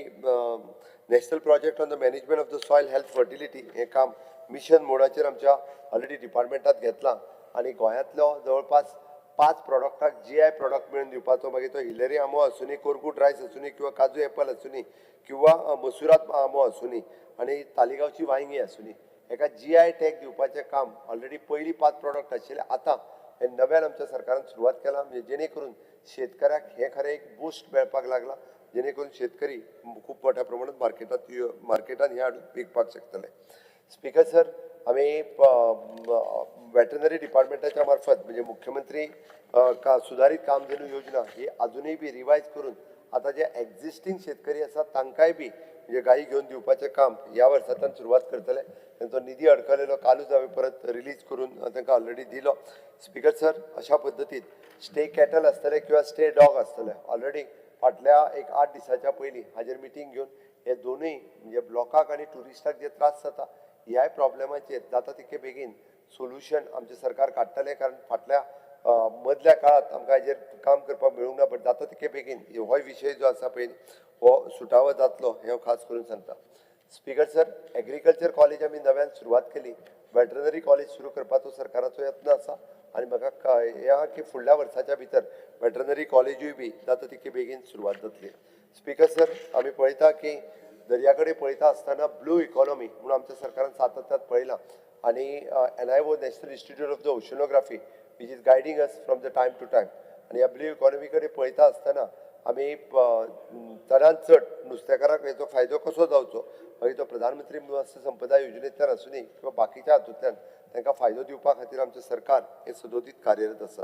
national project on the management of the soil health fertility हें काम मिशन मोडाचेर आमच्या ऑलरेडी डिपार्टमेंटात घेतलां आनी गोंयांतलो जवळपास 5 प्रॉडक्टाक जीआय प्रॉडक्ट मेळून दिवपाचो, मागीर तो हिलेरी आंबो आसूनी, कोरगूट रायस आसूनी किंवा काजू एपल आसूनी किंवा मसुरात आंबो आसूनी आनी तालिगांवची वांयगी आसूनी, हेका जीआय टॅग दिवपाचें काम ऑलरेडी पयलीं 5 प्रॉडक्ट आशिल्ले, आतां हे नव्यान आमच्या सरकारान सुरवात केला, म्हणजे जेणे करून शेतकऱ्याक हें खरें एक बूस्ट मेळपाक लागला, जेणे करून शेतकरी खूब मोठ्या प्रमाणात मार्केटान हें हाडून विकपाक शकतले. स्पीकर सर, आमी वेटरनरी डिपार्टमेंटाच्या मार्फत म्हणजे मुख्यमंत्री सुधारीत कामधेनू योजना ही अजुनूय बी रिवायज करून आतां जे एक्झिस्टींग शेतकरी आसा तांकांय बी म्हणजे गायी घेवन दिवपाचें काम ह्या वर्सांतल्यान सुरवात करतले. तांचो निधी अडकलेलो कालूच हांवें परत रिलीज करून तांकां ऑलरेडी दिलो. स्पीकर सर, अशा पद्दतीन स्टे कॅटल आसतले किंवा स्टे डॉग आसतले, ऑलरेडी फाटल्या एक 8 दिसाच्या पयलीं हाजेर मिटींग घेवन हे दोनूय म्हणजे लोकांक आनी ट्युरिस्टाक जे त्रास जाता ह्याय प्रॉब्लेमाचेर जाता तितके बेगीन सोल्युशन आमचें सरकार काडटलें, कारण फाटल्या मदल्या काळांत आमकां हाजेर काम करपाक मेळूंक ना, बट जाता तितके बेगीन होय विशय जो आसा पळय हो सुटावो जातलो हें हांव खास करून सांगता. स्पीकर सर, एग्रीकल्चर कॉलेज आमी नव्यान सुरवात केली, वेटरनरी कॉलेज सुरू करपाचो सरकाराचो यत्न आसा आनी म्हाका हें आहा की फुडल्या वर्साच्या भितर वेटरनरी कॉलेजूय बी जाता तितके बेगीन सुरवात जातली. स्पीकर सर, आमी पळयता की दर्या कडेन पळयता आसतना ब्लू इकॉनॉमी म्हणून आमच्या सरकारान सातत्यात पळयलां आनी NIO national institute of the oceanography which is guiding us from the time to time, आनी ह्या ब्लू इकॉनॉमी कडेन पळयता आसतना आमी चडांत चड नुस्तेकारांक हेचो फायदो कसो जावचो, मागीर तो प्रधानमंत्री मत्स्य संपदा योजनेंतल्यान आसूनी किंवा बाकीच्या हातूंतल्यान तांकां फायदो दिवपा खातीर आमचें सरकार हें सदोदीत कार्यरत आसा.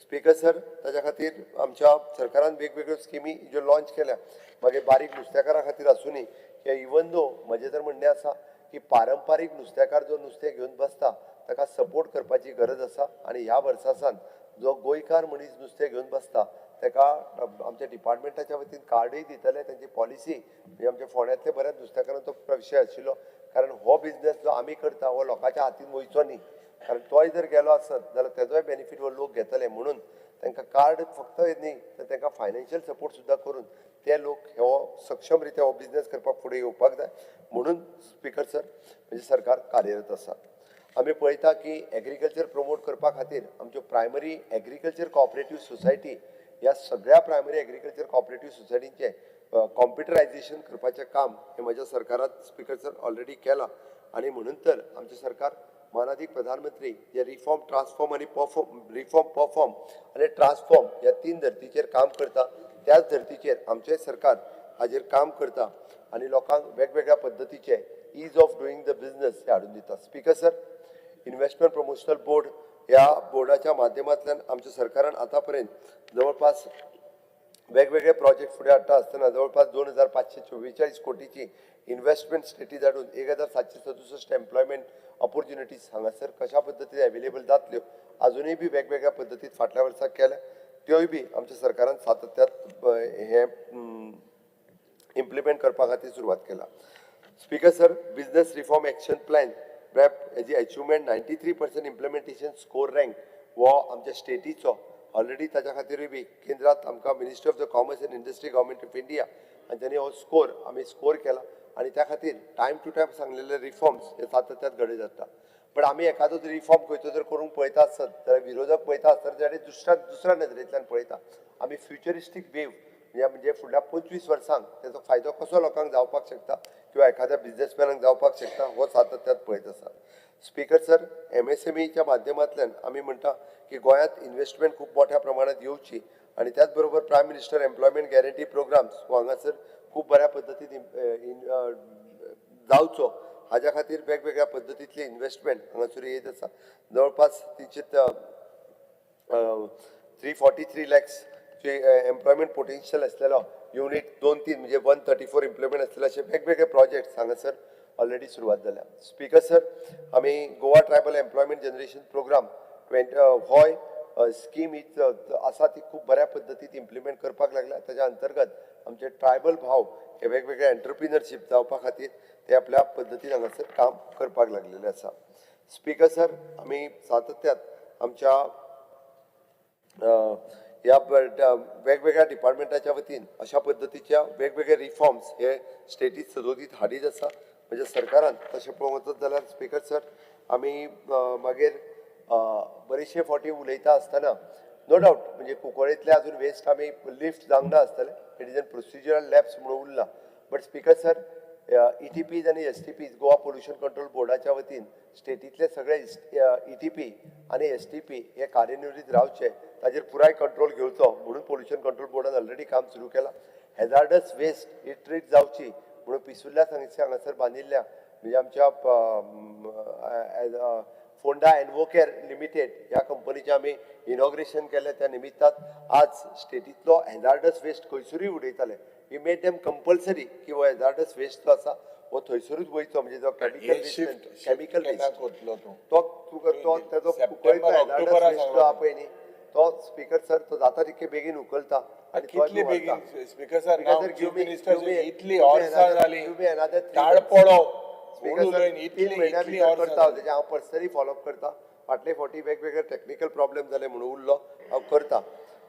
स्पीकर सर, ताच्या खातीर आमच्या सरकारान वेगवेगळ्यो स्किमी ज्यो लॉंच केल्या, मागीर बारीक नुस्तेकारां खातीर आसूनी किंवा इवन दो म्हजें तर म्हणणें आसा की पारंपारीक नुस्तेकार जो नुस्तें घेवन बसता ताका सपोर्ट करपाची गरज आसा आनी ह्या वर्सा सावन जो गोंयकार मनीस नुस्तें घेवन बसता ताका आमच्या डिपार्टमेंटाच्या वतीन कार्डूय दितले. तांची पॉलिसी म्हणजे आमच्या फोंड्यांतले बऱ्याच नुस्तेकारांचो विशय आशिल्लो, कारण हो बिजनेस जो आमी करता हो लोकांच्या हातीन वयचो न्ही, कारण तोय जर गेलो आसत जाल्यार तेजोय बेनिफीट हो लोक घेतले. म्हणून तांकां कार्ड फक्त न्ही तर तांकां फायनान्शियल सपोर्ट सुद्दां करून ते लोक हो सक्षम रित्या हो बिजनेस करपाक फुडें येवपाक जाय. म्हणून स्पीकर सर म्हणजे सरकार कार्यरत आसा. आमी पळयता की एग्रीकल्चर प्रमोट करपा खातीर आमच्यो प्रायमरी एग्रीकल्चर कॉपरेटीव सोसायटी ह्या सगळ्या प्रायमरी एग्रीकल्चर कॉपरेटीव सोसायटींचें कॉम्प्युटरायझेशन करपाचें काम हें म्हज्या सरकारान स्पीकर सर ऑलरेडी केलां. आनी म्हणून तर आमचें सरकार मानादीक प्रधानमंत्री जे रिफॉर्म, ट्रान्सफॉर्म आनी परफॉर्म, रिफॉर्म, परफॉर्म आनी ट्रान्सफॉर्म ह्या 3 धर्तीचेर काम करता, त्याच धर्तीचेर आमचें सरकार हाजेर काम करता आनी लोकांक वेगवेगळ्या पद्दतीचे ease of doing the business हे हाडून दिता. Speaker sir, investment promotional board ह्या बोर्डाच्या माध्यमांतल्यान आमच्या सरकारान आतां पर्यंत जवळपास वेगवेगळे प्रोजेक्ट फुडें हाडटा आसतना जवळपास 2544 कोटीची इन्व्हेस्टमेंट स्टेटीत हाडून 1767 एम्प्लॉयमेंट ऑपॉर्च्युनिटीज हांगासर कशा पद्दतीन अवेलेबल जातल्यो आजुनूय बी वेगवेगळ्या पद्दतीन फाटल्या वर्सा केल्या, त्योय बी आमच्या सरकारान सातत्यात हें इम्प्लिमेंट करपा खातीर सुरवात केला. Speaker sir, business reform action plan BRAP हेजी achievement 93% implementation score rank हो आमच्या स्टेटीचो ऑलरेडी ताच्या खातीरूय बी केंद्रांत आमकां ministry of the commerce and industry government of India हांच्यांनी हो स्कोर आमी स्कोर केला आनी त्या खातीर टायम टू टायम सांगलेले रिफॉर्म्स हे सातत्यात घडयत जाता. बट आमी एखादो रिफॉर्म खंयचो जर करूंक पळयता आसत जाल्यार विरोधक पळयता आसत जाल्यार दुसऱ्या नदरेंतल्यान पळयता. आमी फ्युचरिस्टीक वेव म्हणजे फुडल्या 25 वर्सांक तेजो फायदो कसो लोकांक जावपाक शकता किंवा एखाद्या बिजनेसमॅनाक जावपाक शकता हो सातत्यात पळयत आसा. स्पीकर सर, MSMEच्या माध्यमांतल्यान आमी म्हणटा की गोंयांत इन्व्हेस्टमेंट खूब मोठ्या प्रमाणात येवची आनी त्याच बरोबर prime minister employment guarantee programmes हो हांगासर खूब बऱ्या पद्दतीन जावचो हाज्या खातीर वेगवेगळ्या पद्दतींतली इन्व्हेस्टमेंट हांगासर येत आसा. जवळपास 343 लॅक्स एम्प्लॉयमेंट पोटेन्शियल आसलेलो युनीट 2-3 म्हणजे 134 इम्प्लॉयमेंट आसलेले अशे वेगवेगळे प्रोजेक्ट्स हांगासर ऑलरेडी सुरवात जाल्या. स्पीकर सर, आमी Goa tribal employment generation programme होय स्कीम ही आसा ती खूब बऱ्या पद्दतीन इम्प्लिमेंट करपाक लागल्या. ताच्या अंतर्गत आमचे ट्रायबल भाव हे वेगवेगळे एंटरप्रिनरशीप जावपा खातीर ते आपल्या पद्दतीन हांगासर काम करपाक लागलेले आसा. स्पीकर सर, आमी सातत्यात आमच्या ह्या वेगवेगळ्या डिपार्टमेंटाच्या वतीन अशा पद्दतीच्या वेगवेगळे रिफॉर्म्स हे स्टेटीत सदोदीत हाडीत आसा. म्हणजे सरकारान तशें पळोवंक वचत जाल्यार स्पीकर सर, आमी मागीर बरेचशे फावटी उलयता आसतना नो डावट म्हणजे कुंकळेंतले अजून वेस्ट आमी लिफ्ट जावंक ना आसतलें, it is an procedural lapse म्हणून उरला. बट स्पीकर सर, ETPs आनी STPs Goa pollution control बोर्डाच्या वतीन स्टेटींतले सगळे ETP आनी STP हे कार्यनिर्वीत रावचे ताजेर पुराय कंट्रोल घेवचो म्हणून पोल्युशन कंट्रोल बोर्डान ऑलरेडी काम सुरू केलां. हॅझार्डस वेस्ट ही ट्रीट जावची म्हणून पिसुर्ल्या हांगासर बांदिल्ल्या म्हणजे आमच्या फोंडा एनवोकेअर लिमिटेड ह्या कंपनीचें आमी इनॉग्रेशन केलें. त्या निमित्तान आज स्टेटींतलो हॅझार्डस वेस्ट खंयसरूय उडयताले, we made them compulsory की हो हॅझार्डस वेस्ट जो आसा हो थंयसरूच वयचो, म्हणजे जो केमिकल वेस्ट, केमिकल वेस्ट तो तुका तो तेजो कुंकळीचो हॅझार्डस वेस्ट जो आहा पळय न्ही तो स्पीकर सर तो जाता तितके बेगीन उखलता. आनी कितले बेगीन स्पीकर सर, इतली वर्सां जाली ताळपळो स्पीकर सर, 3 म्हयन्या भितर करता हांव, तेजें हांव पर्सनली फॉलोअप करता. फाटले फावटी वेगवेगळे टॅक्निकल प्रॉब्लेम जाले म्हणून उरलो, हांव करता.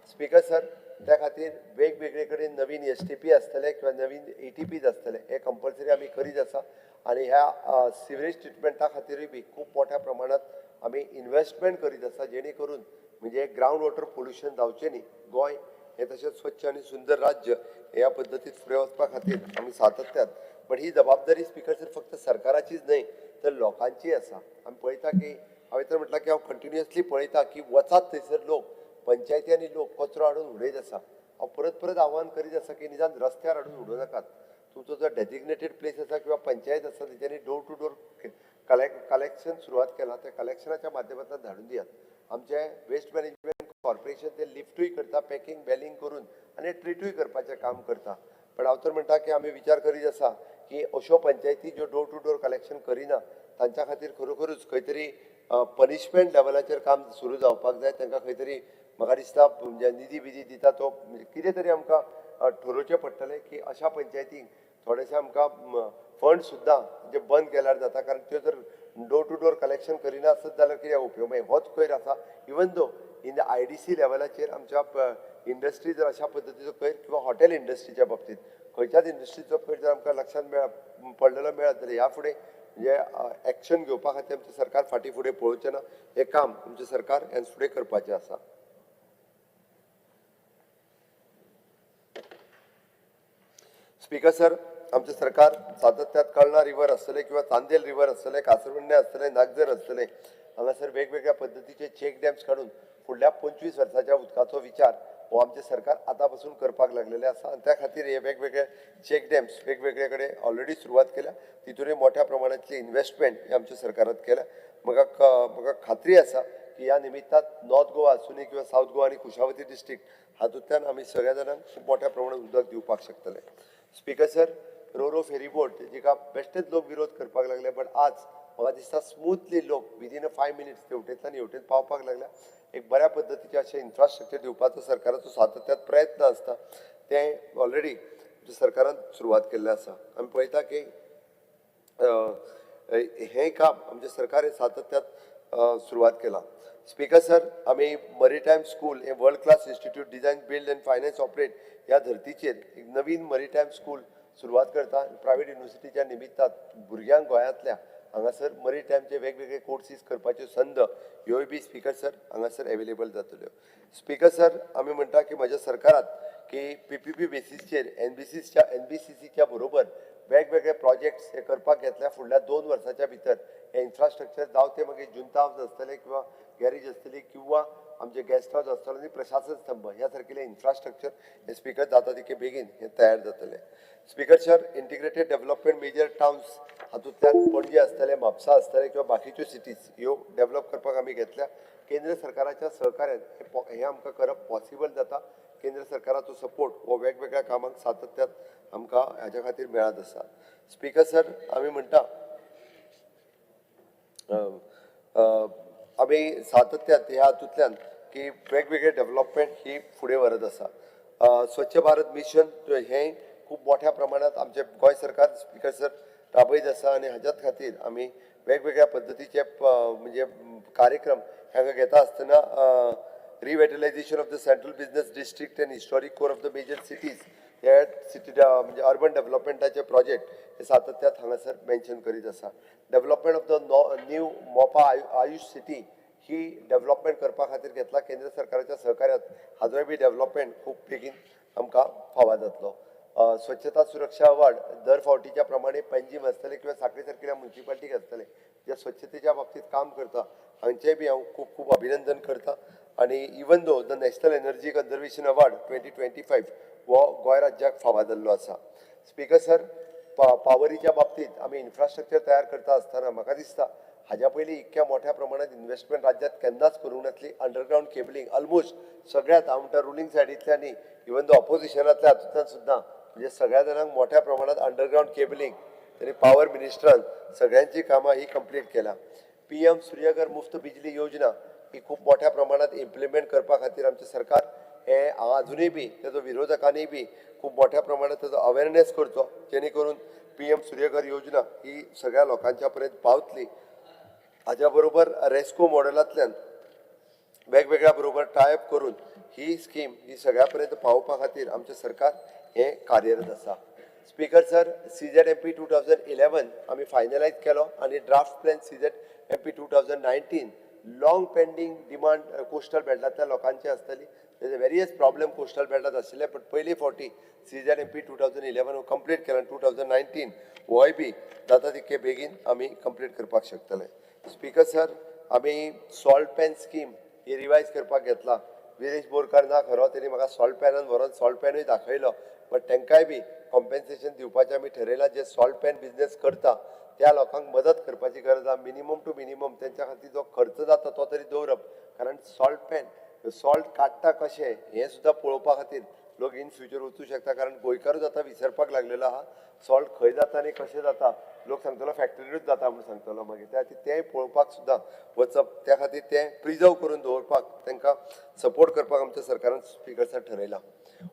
स्पीकर सर, त्या खातीर वेगवेगळे कडेन नवीन STP आसतले किंवा नवीन ETPs आसतले हे कंपल्सरी आमी करीत आसा. आनी ह्या सिवरेज ट्रिटमेंटा खातीरूय बी खूब मोठ्या प्रमाणात आमी इन्व्हेस्टमेंट करीत आसा, जेणे करून म्हणजे ग्रावंड वॉटर पोल्युशन जावचें न्ही. गोंय हें तशेंच स्वच्छ आनी सुंदर राज्य ह्या पद्दतीत फुडें वचपा खातीर आमी सातत्यात. बट he जबाबदारी स्पीकर सर फक्त सरकाराचीच न्हय तर लोकांचीय आसा. आमी पळयता की हांवें तर म्हटलां की हांव कंटिन्युअसली पळयता की वचात थंयसर लोक, पंचायती आनी लोक कचरो हाडून उडयत आसा. हांव परत परत आव्हान करीत आसा की निदान रस्त्यार हाडून उडोवं नाकात. तुमचो जो डेजिग्नेटेड प्लेस आसा किंवा पंचायत आसा तेच्यांनी डोर टू डोर कलेक्शन सुरवात केलां, त्या कलेक्शनाच्या माध्यमांतल्यान धाडून दियात. आमचें वेस्ट मॅनेजमेंट कॉर्पोरेशन ते लिफ्टूय करता, पॅकिंग बेलिंग करून आनी ट्रिटूय करपाचें काम करता. पण हांव तर म्हणटा की आमी विचार करीत आसा की अश्यो पंचायती ज्यो डोर टू डोर कलेक्शन करिना तांच्या खातीर खरोखरूच खंय तरी पनिशमेंट लेवलाचेर काम सुरू जावपाक जाय. तांकां खंय तरी म्हाका दिसता म्हणजे निधी बिधी दिता तो कितें तरी आमकां ठरोवचें पडटलें की अशा पंचायतींक थोडेशें आमकां फंड सुद्दां जे बंद केल्यार जाता, कारण त्यो जर डोर टू डोर कलेक्शन करिना आसत जाल्यार कितें उपयोग, मागीर होच कोयर आसा. Even though in the IDC लेवलाचेर आमच्या इंडस्ट्री जर अशा पद्दतीचो कोयर किंवा हॉटेल इंडस्ट्रीच्या बाबतींत खंयच्याच इंडस्ट्रीचो कोयर जर आमकां लक्षांत पडलेलो मेळत जाल्यार ह्या फुडें म्हणजे एक्शन घेवपा खातीर आमचें सरकार फाटीं फुडें पळोवचें ना. हें काम आमचें सरकार ह्यान फुडें करपाचें आसा. स्पीकर सर, आमचें सरकार सातत्यात कळना रिवर आसतलें किंवा चांदेल रिवर आसतलें, कासरवंडे आसतलें, नागझर आसतलें, हांगासर वेगवेगळ्या पद्दतीचे चेक डॅम्स काडून फुडल्या 25 वर्साच्या उदकाचो विचार हो आमचें सरकार आतां पासून करपाक लागलेलें आसा आनी त्या खातीर हे वेगवेगळे चेक डॅम्स वेगवेगळे कडेन ऑलरेडी सुरवात केल्या. तितूनय मोठ्या प्रमाणांतली इन्वेस्टमेंट ही आमच्या सरकारात केल्या. म्हाका खात्री आसा की ह्या निमित्तान नॉर्थ गोवा आसूनी किंवा सावथ गोवा आनी कुशावती डिस्ट्रिक्ट हातूंतल्यान आमी सगळ्या जाणांक खूब मोठ्या प्रमाणात उदक दिवपाक शकतले. Speaker sir, ro ro ferry boat जिका बेश्टेच लोक विरोध करपाक लागले, बट आज म्हाका दिसता स्मूथली लोक विदीन अ 5 मिनिट्स तेवटेंतल्यान हेवटेन पावपाक लागल्या. एक बऱ्या पद्दतीचें अशें इन्फ्रास्ट्रक्चर दिवपाचो सरकाराचो सातत्यात प्रयत्न आसता, तें ऑलरेडी सरकारान सुरवात केल्लें आसा. आमी पळयता की हें काम आमचें सरकार हें सातत्यात सुरवात केलां. स्पीकर सर, आमी मरीटायम स्कूल हें world class institute design build and finance operate ह्या धर्तीचेर एक नवीन मरीटायम स्कूल सुरवात करता. प्रायवेट युनिवर्सिटीच्या निमित्तान भुरग्यांक गोंयांतल्या हांगासर मरीटायमचे वेगवेगळे कोर्सीस करपाच्यो संद ह्योय बी स्पीकर सर हांगासर एवेलेबल जातल्यो. स्पीकर सर, आमी म्हणटा की म्हज्या सरकारात की PPP बेसीसचेर NBCCच्या बरोबर वेगवेगळे प्रोजेक्ट्स हे करपाक घेतल्या. फुडल्या 2 वर्साच्या भितर हे इन्फ्रास्ट्रक्चर जावं ते मागीर जुंता हावज आसतले किंवा गॅरेज आसतली किंवा आमचे गेस्ट हावज आसतलो आनी प्रशासन स्तंभ ह्या सारकिल्लें इन्फ्रास्ट्रक्चर हे स्पीकर जाता तितके बेगीन हे तयार जातले. Speaker sir, integrated development major towns हातूंतल्यान पणजे आसतले, म्हापसा आसतले किंवा बाकीच्यो सिटीज ह्यो डेव्हलप करपाक आमी घेतल्या. केंद्र सरकाराच्या सहकार्यान हें आमकां करप पॉसिबल जाता. केंद्र सरकाराचो सपोर्ट हो वेगवेगळ्या कामांक सातत्यात आमकां हाज्या खातीर मेळत आसा. स्पीकर सर, आमी म्हणटा आमी सातत्यात ह्या हातूंतल्यान की वेगवेगळे डेव्हलपमेंट ही फुडें व्हरत आसा. स्वच्छ भारत मिशन हें खूब मोठ्या प्रमाणात आमचें गोंय सरकार स्पीकर सर राबयत आसा आनी हाज्याच खातीर आमी वेगवेगळ्या पद्दतीचे म्हणजे कार्यक्रम हांगा घेता आसतना revitalisation of the central business district and historic core of the major cities हे सिटी म्हणजे अर्बन डेव्हलपमेंटाचे प्रोजेक्ट हे सातत्यात हांगासर मेन्शन करीत आसा. Development of the new Mopa AYUSH city he development करपा खातीर घेतला. केंद्र सरकाराच्या सहकार्यात हाजोय बी डेव्हलपमेंट खूब बेगीन आमकां फावा जातलो. स्वच्छता सुरक्षा अवॉर्ड दर फावटीच्या प्रमाणे पणजीम आसतले किंवा साखळी सारकिल्या मुन्सिपाल्टीक आसतले जे स्वच्छतेच्या बाबतीत काम करता हांचेय बी हांव खूब खूब अभिनंदन करता. आनी even though the national energy conservation award 2025 हो गोंय राज्याक फावा जाल्लो आसा. स्पीकर सर, पावरीच्या बाबतीत आमी इन्फ्रास्ट्रक्चर तयार करता आसतना म्हाका दिसता हाज्या पयलीं इतक्या मोठ्या प्रमाणात इन्वेस्टमेंट राज्यात केन्नाच करूंक नासली. अंडरग्रावंड केबलिंग ऑलमोस्ट सगळ्यात हांव म्हणटा रुलींग सायडींतल्यान न्ही, इवन दो ऑपोजिशनांतल्या हातूंतल्यान सुद्दां म्हणजे सगळ्या जाणांक मोठ्या प्रमाणात अंडरग्रावंड केबलिंग तरी पावर मिनिस्टरान सगळ्यांची कामां ही कंप्लीट केल्या. PM Suryaghar मुफ्त बिजली योजना ही खूब मोठ्या प्रमाणात इम्प्लिमेंट करपा खातीर आमचें सरकार हे अजुनूय बी तेजो विरोधकांनी बी खूब मोठ्या प्रमाणात तेजो अवेरनेस करचो जेणे करून PM Surya Ghar योजना ही सगळ्या लोकांच्या पर्यंत पावतली. हाज्या बरोबर रेस्को मॉडेलांतल्यान वेगवेगळ्या बरोबर टायप करून ही स्कीम ही सगळ्या पर्यंत पावोवपा खातीर आमचें सरकार हें कार्यरत आसा. Speaker sir, CZMP 2011 आमी फायनलायज केलो आनी draft plan CZMP 2019 long pending demand coastal बेल्टांतल्या लोकांची आसतली. तेजे वेरियस प्रॉब्लेम कोस्टल बेल्टांत आशिल्ले, बट पयली फावटी CZMP 2011 complete केला. 2019 होय बी जाता तितके बेगीन आमी कंप्लीट करपाक शकतले. स्पीकर सर, आमी सॉल्ट पॅन स्कीम ही रिवायज करपाक घेतला. विरेश बोरकार ना खरो, तेणी म्हाका सॉल्ट पॅनान व्हरोन सॉल्ट पॅनूय दाखयलो, बट तांकांय बी कॉम्पेन्सेशन दिवपाचें आमी ठरयलां. जे सॉल्ट पॅन बिजनेस करता त्या लोकांक मदत करपाची गरज आसा. मिनिमम टू मिनिमम तेंच्या खातीर जो खर्च जाता तो तरी दवरप, कारण सॉल्ट पॅन सॉल्ट काडटा कशें हें सुद्दां पळोवपा खातीर लोक इन फ्युचर वचूं शकता, कारण गोंयकारूच आतां विसरपाक लागलेलो आहा. सॉल्ट खंय जाता आनी कशें जाता, लोक सांगतलो फॅक्टरीनूच जाता म्हूण सांगतलो, मागीर त्या खातीर तेंय पळोवपाक सुद्दां वचप, त्या खातीर तें प्रिजर्व करून दवरपाक तांकां सपोर्ट करपाक आमच्या सरकारान स्पीकर सर ठरयलां.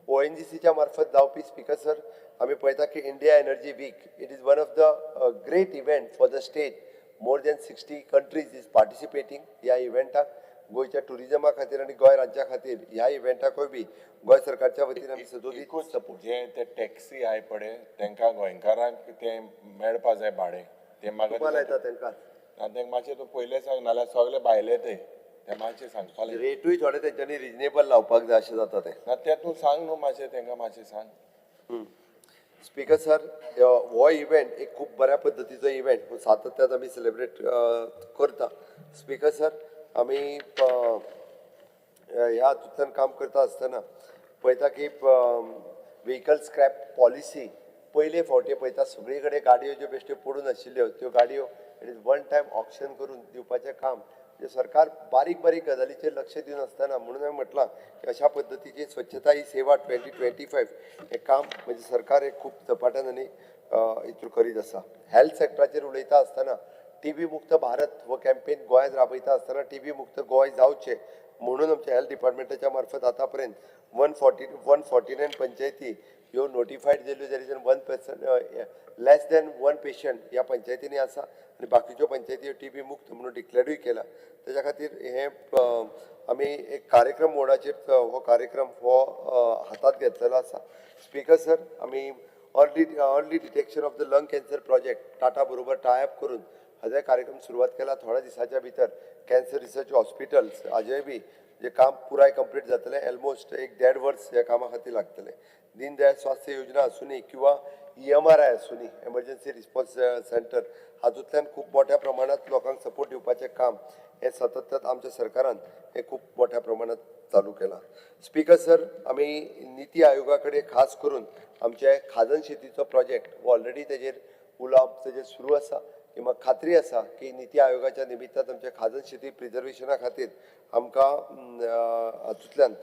ONGCच्या मार्फत जावपी स्पीकर सर आमी पळयता की India energy week, it is one of the great event for the state. More than 60 countries is participating ह्या इव्हेंटाक. गोंयच्या टुरिजमा खातीर आनी गोंय राज्या खातीर ह्या इव्हेंटाकूय बी गोंय सरकारच्या वतीन आमी सदोदीत सपोर्ट. जे ते टॅक्सी आहाय पळय तेंकां गोंयकारांक ते मेळपा जाय भाडें, ते तुका लायता तेंकां ना, तेंकां मातशें तूं पयलें सांग, नाल्यार सगळे भायले ते मातशें सांगपा. रेटूय थोडे तेंच्यांनी रिजनेबल लावपाक जाय अशें जाता तें. ना तें तूं सांग न्हू मातशें तेंकां, मातशें सांग. स्पीकर सर हो इव्हेंट एक खूब बऱ्या पद्दतीचो इव्हेंट हो सातत्यान आमी सेलेब्रेट करता. स्पीकर सर आमी ह्या हातूंतल्यान काम करता आसतना पळयता की व्हेकल स्क्रॅप पॉलिसी पयले फावटी पळयता सगळे कडेन गाडयो ज्यो बेश्ट्यो पडून आशिल्ल्यो त्यो गाडयो it is one time auction करून दिवपाचें काम. म्हणजे सरकार बारीक बारीक गजालीचेर लक्ष दिवन आसतना, म्हणून हांवें म्हटलां की अशा पद्दतीची स्वच्छता ही सेवा 2025 हें काम म्हणजे सरकार हे खूब झपाट्यान आनी हितून करीत आसा. हेल्थ सेक्टराचेर उलयता आसतना टीबी मुक्त भारत हो कॅम्पेन गोंयांत राबयता आसतना टीबी मुक्त गोंय जावचें म्हणून आमच्या हेल्थ डिपार्टमेंटाच्या मार्फत आतां पर्यंत 149 पंचायती ह्यो नोटिफायड जाल्यो, there is 1% less than 1 patient ह्या पंचायतींनी आसा आनी बाकीच्यो पंचायती ह्यो टीबी मुक्त म्हणून डिक्लेरूय केला. तेज्या खातीर हें आमी एक कार्यक्रम मोडाचेर हो कार्यक्रम हो हातांत घेतलेलो आसा. स्पीकर सर आमी early detection of the lung cancer project Tata बरोबर टायअप करून हाजोय कार्यक्रम सुरवात केला. थोड्या दिसाच्या भितर कॅन्सर रिसर्च हॉस्पिटल्स हाजेय बी जे काम पुराय कंप्लीट जातलें, ऑलमोस्ट 1.5 वर्स ह्या कामा खातीर लागतलें. दीनदयाळ स्वास्थ्य योजना आसुनी किंवा EMRI आसुनी, एमर्जन्सी रिस्पॉन्स सेंटर, हातूंतल्यान खूब मोठ्या प्रमाणांत लोकांक सपोर्ट दिवपाचें काम हें सातत्यान आमच्या सरकारान हें खूब मोठ्या प्रमाणांत चालू केलां. स्पीकर सर आमी निती आयोगा कडेन खास करून आमचे खाजन शेतीचो प्रोजेक्ट हो ऑलरेडी तेजेर उलोवप तेजेर सुरू आसा की म्हाका खात्री आसा की निती आयोगाच्या निमित्तान आमच्या खाजन शेती प्रिजर्वेशना खातीर आमकां हातूंतल्यान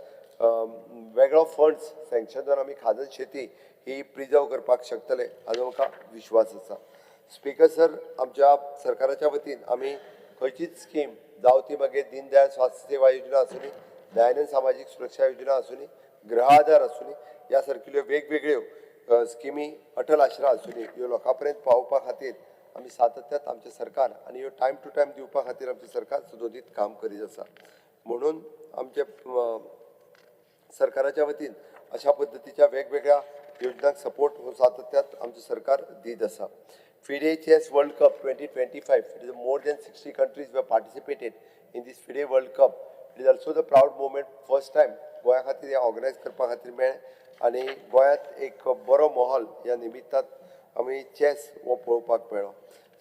वेगळो फंड्स सँक्शन जावन आमी खाजन शेती ही प्रिजर्व करपाक शकतले हाजो म्हाका विश्वास आसा. स्पीकर सर आमच्या सरकाराच्या वतीन आमी खंयचीच स्कीम जावं ती मागीर दीनदयाळ स्वास्थ्य सेवा योजना आसुनी, दयानंद सामाजीक सुरक्षा योजना आसुनी, गृह आधार आसुनी, ह्या सारकिल्ल्यो वेगवेगळ्यो स्किमी अटल आश्रा आसुनी, ह्यो लोकां पर्यंत पावोवपा खातीर आमी सातत्यात आमचें सरकार आनी ह्यो टायम टू टायम दिवपा खातीर आमचें सरकार सदोदीत काम करीत आसा. म्हणून आमचे सरकाराच्या वतीन अशा पद्दतीच्या वेगवेगळ्या योजनांक सपोर्ट हो सातत्यात आमचें सरकार दीत आसा. FIDE Chess World Cup 2025, it is more than 60 countries were participated in this FIDE World Cup. It is also the proud moment, first time गोंया खातीर हें ऑर्गनायज करपा खातीर मेळ्ळें आनी गोंयांत एक बरो माहोल ह्या निमित्तान आमी चॅस हो पळोवपाक मेळ्ळो.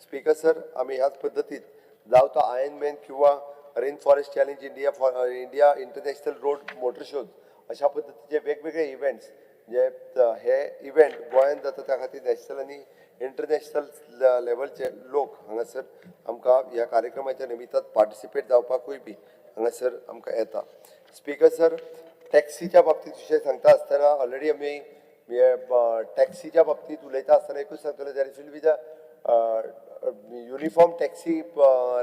स्पीकर सर आमी ह्याच पद्दतीन जावं तो आयर्न मॅन किंवा rain forest challenge India for India international road motor shows अशा पद्दतीचे वेगवेगळे इव्हेंट्स जे हे इव्हेंट गोंयांत जाता त्या खातीर नॅशनल आनी इंटरनॅशनल लेवलचे लोक हांगासर आमकां ह्या कार्यक्रमाच्या निमित्तान पार्टिसिपेट जावपाकूय बी हांगासर आमकां येता. स्पीकर सर टॅक्सीच्या बाबतींत विशय सांगता आसतना ऑलरेडी आमी टॅक्सीच्या बाबतींत उलयता आसतना एकूच सांगतलो, there will be the uniform taxi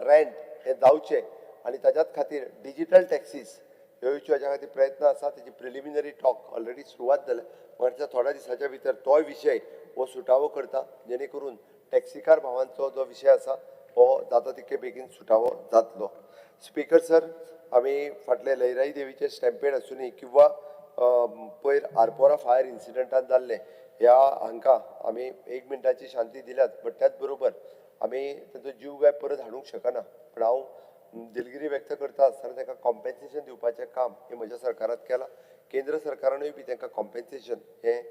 rent हें जावचें आनी ताच्याच खातीर डिजीटल टॅक्सीस ह्यो येवच्यो हाज्या खातीर प्रयत्न आसा. तेजी प्रिलिमिनरी टॉक ऑलरेडी सुरवात जाल्या, मागीर थोड्या दिसाच्या भितर तोय विशय हो सुटावो करता, जेणे करून टॅक्सीकार भावांचो जो विशय आसा हो जाता तितके बेगीन सुटावो जातलो. स्पीकर सर आमी फाटले लयराई देवीचे स्टॅम्पेड आसुनी किंवा पयर आरपोरा फायर इन्सिडंटान जाल्लें ह्या हांकां आमी 1 मिनटाची शांती दिल्यात, बट त्याच बरोबर आमी तांचो जीव काय परत हाडूंक शकना, पूण हांव दिलगिरी व्यक्त करता आसतना तांकां कॉम्पेन्सेशन दिवपाचें काम हें म्हज्या सरकारांत केलां. केंद्र सरकारानूय बी तांकां कॉम्पेन्सेशन हें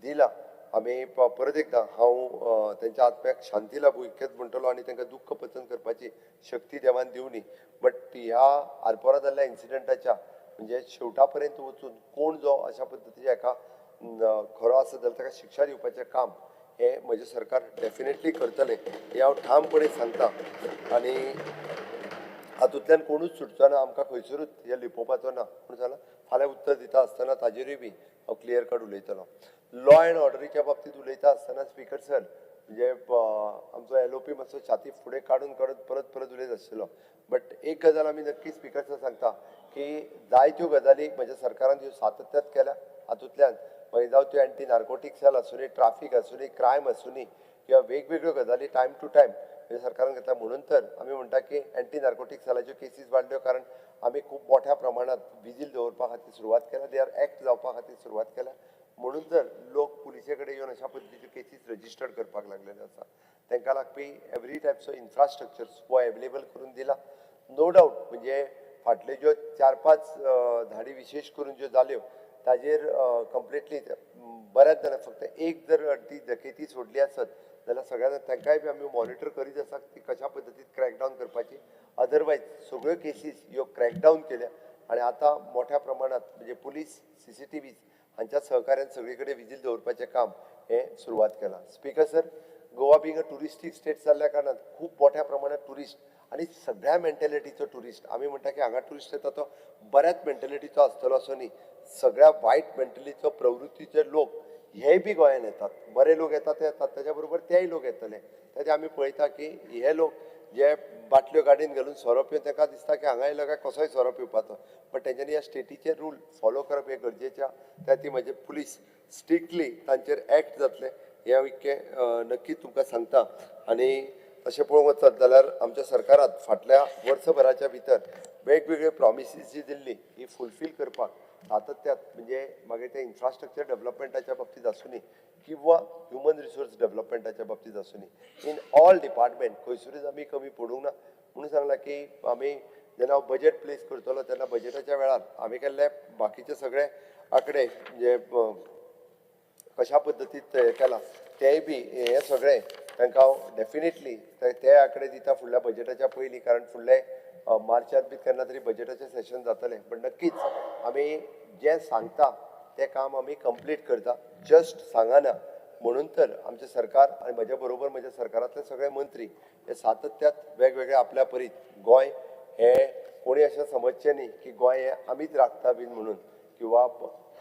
दिलां. आमी परत एकदां हांव तेंच्या आत्म्याक शांती लाभूं इतकेंच म्हणटलो आनी तांकां दुख्ख पचन करपाची शक्ती देवान दिवनी. बट ह्या आरपोरा जाल्ल्या इन्सिडंटाच्या म्हणजे शेवटा पर्यंत वचून कोण जो अशा पद्दतीच्या एका खरो आसा जाल्यार ताका शिक्षा दिवपाचें काम हें म्हजें सरकार डेफिनेटली करतलें हें हांव ठामपणे सांगता. आनी हातूंतल्यान कोणूच सुटचो ना, आमकां खंयसरूच हें लिपोवपाचो ना. पूण जाल्यार फाल्यां उत्तर दिता आसतना ताजेरूय बी हांव क्लियर कट उलयतलो. लॉ अँड ऑर्डरीच्या बाबतीत उलयता आसतना स्पिकर सर, म्हणजे आमचो एलओपी मातसो छाती फुडें काडून काडून परत परत उलयत आशिल्लो, बट एक गजाल आमी नक्की स्पिकर सर सांगता की जायत्यो गजाली म्हज्या सरकारान ह्यो सातत्यात केल्या. हातूंतल्यान मागीर जावं त्यो एंटी नार्कोटीक सेल आसुनी, ट्राफीक आसुनी, क्रायम आसुनी किंवा वेगवेगळ्यो गजाली टायम टू टायम म्हणजे सरकारान घेतला. म्हणून तर आमी म्हणटा की एंटी नार्कोटीक सेलाच्यो केसीस वाडल्यो, कारण आमी खूब मोठ्या प्रमाणात विजील दवरपा खातीर सुरवात केल्या, they are act जावपा खातीर सुरवात केल्या. म्हणून तर लोक पुलिसे कडेन येवन अशा पद्दतीच्यो केसीस रजिस्टर्ड करपाक लागलेले आसा. तांकां लागपी एवरी टायप्स ऑफ इन्फ्रास्ट्रक्चर हो एवेलेबल करून दिला. नो डावट म्हणजे फाटल्यो ज्यो 4-5 धाडी विशेश करून ज्यो जाल्यो ताजेर कंप्लिटली बऱ्याच जाणां फक्त एक जर ती डकेती सोडली आसत जाल्यार सगळ्यांना तांकांय बी आमी मॉनिटर करीत आसा ती कशा पद्दतीन क्रॅकडावन करपाची. अदरवायज सगळ्यो केसीस ह्यो क्रॅकडावन केल्या आनी आतां मोठ्या प्रमाणात म्हणजे पुलीस, CCTVs हांच्या सहकार्यान सगळे कडेन विजील दवरपाचें काम हें सुरवात केलां. Speaker sir, Goa being a touristic state जाल्ल्या कारणान खूब मोठ्या प्रमाणात ट्युरिस्ट आनी सगळ्या मेंटेलिटीचो ट्युरिस्ट, आमी म्हणटा की हांगा ट्युरिस्ट येता तो बऱ्याच मेंटेलिटीचो आसतलो असो न्ही, सगळ्या वायट मेंटेलिटीचो प्रवृत्तीचे लोक हे बी गोंयान येतात. बरे लोक येतात ते येतात, ताच्या बरोबर तेय लोक येतले. ताचे आमी पळयता की हे लोक जे बाटल्यो गाडयेन घालून सोरो पिवन तांकां दिसता की हांगा येयलो काय कसोय सोरो पिवपाचो, बट तेंच्यांनी ह्या स्टेटीचे रूल फॉलो करप हें गरजेचें. त्या ती म्हजे पुलीस स्ट्रिक्टली तांचेर एक्ट जातले हें हांव इतकें नक्की तुमकां सांगता. आनी तशें पळोवंक वचत जाल्यार आमच्या सरकारात फाटल्या वर्सभराच्या भितर वेगवेगळे प्रॉमिसीस जी दिल्ली ही फुलफील करपाक सातत्यात म्हणजे मागीर ते इन्फ्रास्ट्रक्चर डेव्हलपमेंटाच्या बाबतींत आसुनी किंवा ह्युमन रिसोर्स डेव्हलपमेंटाच्या बाबतींत आसुनी, इन ऑल डिपार्टमेंट खंयसरूच आमी कमी पडूंक ना. म्हणून सांगलां की आमी जेन्ना हांव बजेट प्लेस करतलो तेन्ना बजेटाच्या वेळार आमी केल्ले बाकीचे सगळे आंकडे म्हणजे कशा पद्दतीन हें केलां तेंय बी हें सगळें तांकां हांव डेफिनेटली ते आंकडे दिता फुडल्या बजेटाच्या पयलीं, कारण फुडले मार्चात बी केन्ना तरी बजेटाचें सेशन जातलें. पण नक्कीच आमी जें सांगता तें काम आमी कंप्लीट करता, जस्ट सांगना. म्हणून तर आमचें सरकार आनी म्हज्या बरोबर म्हज्या सरकारांतले सगळे मंत्री हे सातत्यात वेगवेगळे आपल्या परीत गोंय हें कोणी अशें समजचें न्ही की गोंय हें आमीच राखता बीन म्हणून, किंवा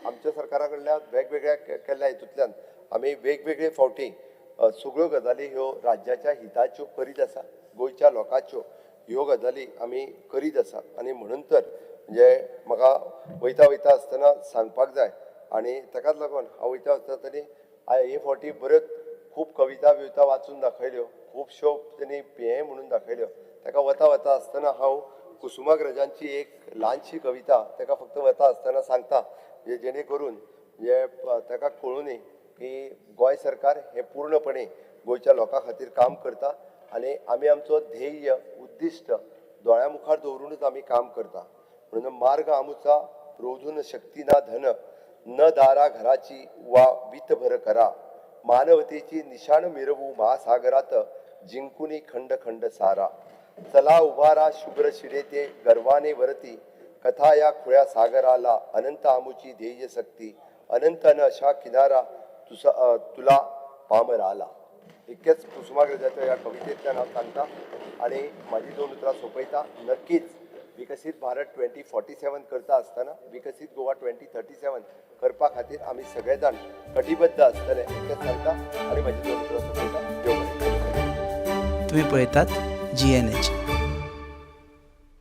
आमच्या सरकारा कडल्यान वेगवेगळ्या केल्ल्या हितूंतल्यान आमी वेगवेगळे फावटी सगळ्यो गजाली ह्यो राज्याच्या हिताच्यो करीत आसा, गोंयच्या लोकांच्यो ह्यो गजाली आमी करीत आसा. आनी म्हणून तर म्हणजे म्हाका वयता वयता आसतना सांगपाक जाय आनी ताकाच लागून हांव वयता आसतना तरी हे फावटी बऱ्योच खूब कविता बिविता वाचून दाखयल्यो, खुबश्यो तेणी हें म्हणून दाखयल्यो. ताका वता वता आसतना हांव कुसुमाग्रजांची एक ल्हानशी कविता ताका फक्त वता आसतना सांगता, म्हणजे जेणे करून म्हणजे ताका कळूं न्ही की गोंय सरकार हें पूर्णपणे गोंयच्या लोकां खातीर काम करता आनी आमी आमचो ध्येय उद्दिश्ट दोळ्या मुखार दवरुनूच आमी काम करता. म्हणून मार्ग आमचा रोधून शक्ती ना धन, न दारा घराची वा वितभर करा, मानवतेची निशाण मिरवू महासागरात जिंकुनी खंड खंड सारा, चला उभारा शुभ्र शिरेते गर्वाने वरती, कथा या खुळ्या सागराला अनंत आमुची ध्येय सक्ती, अनंत न अशा किनारा तुला पामराला. इतकेच कुसुमाग्रजाच्या ह्या कवितेंतल्यान हांव सांगता आनी म्हाजी दोन उतरां सोंपयता. नक्कीच विकसीत भारत 2047 करता आसतना विकसीत गोवा 2037 करपा खातीर आमी सगळे जाण कटिबद्ध आसतले इतकेंच सांगता आनी म्हाजी दोन उतरां सोंपयता. देव बरें करूं. तुमी पळयतात GNH.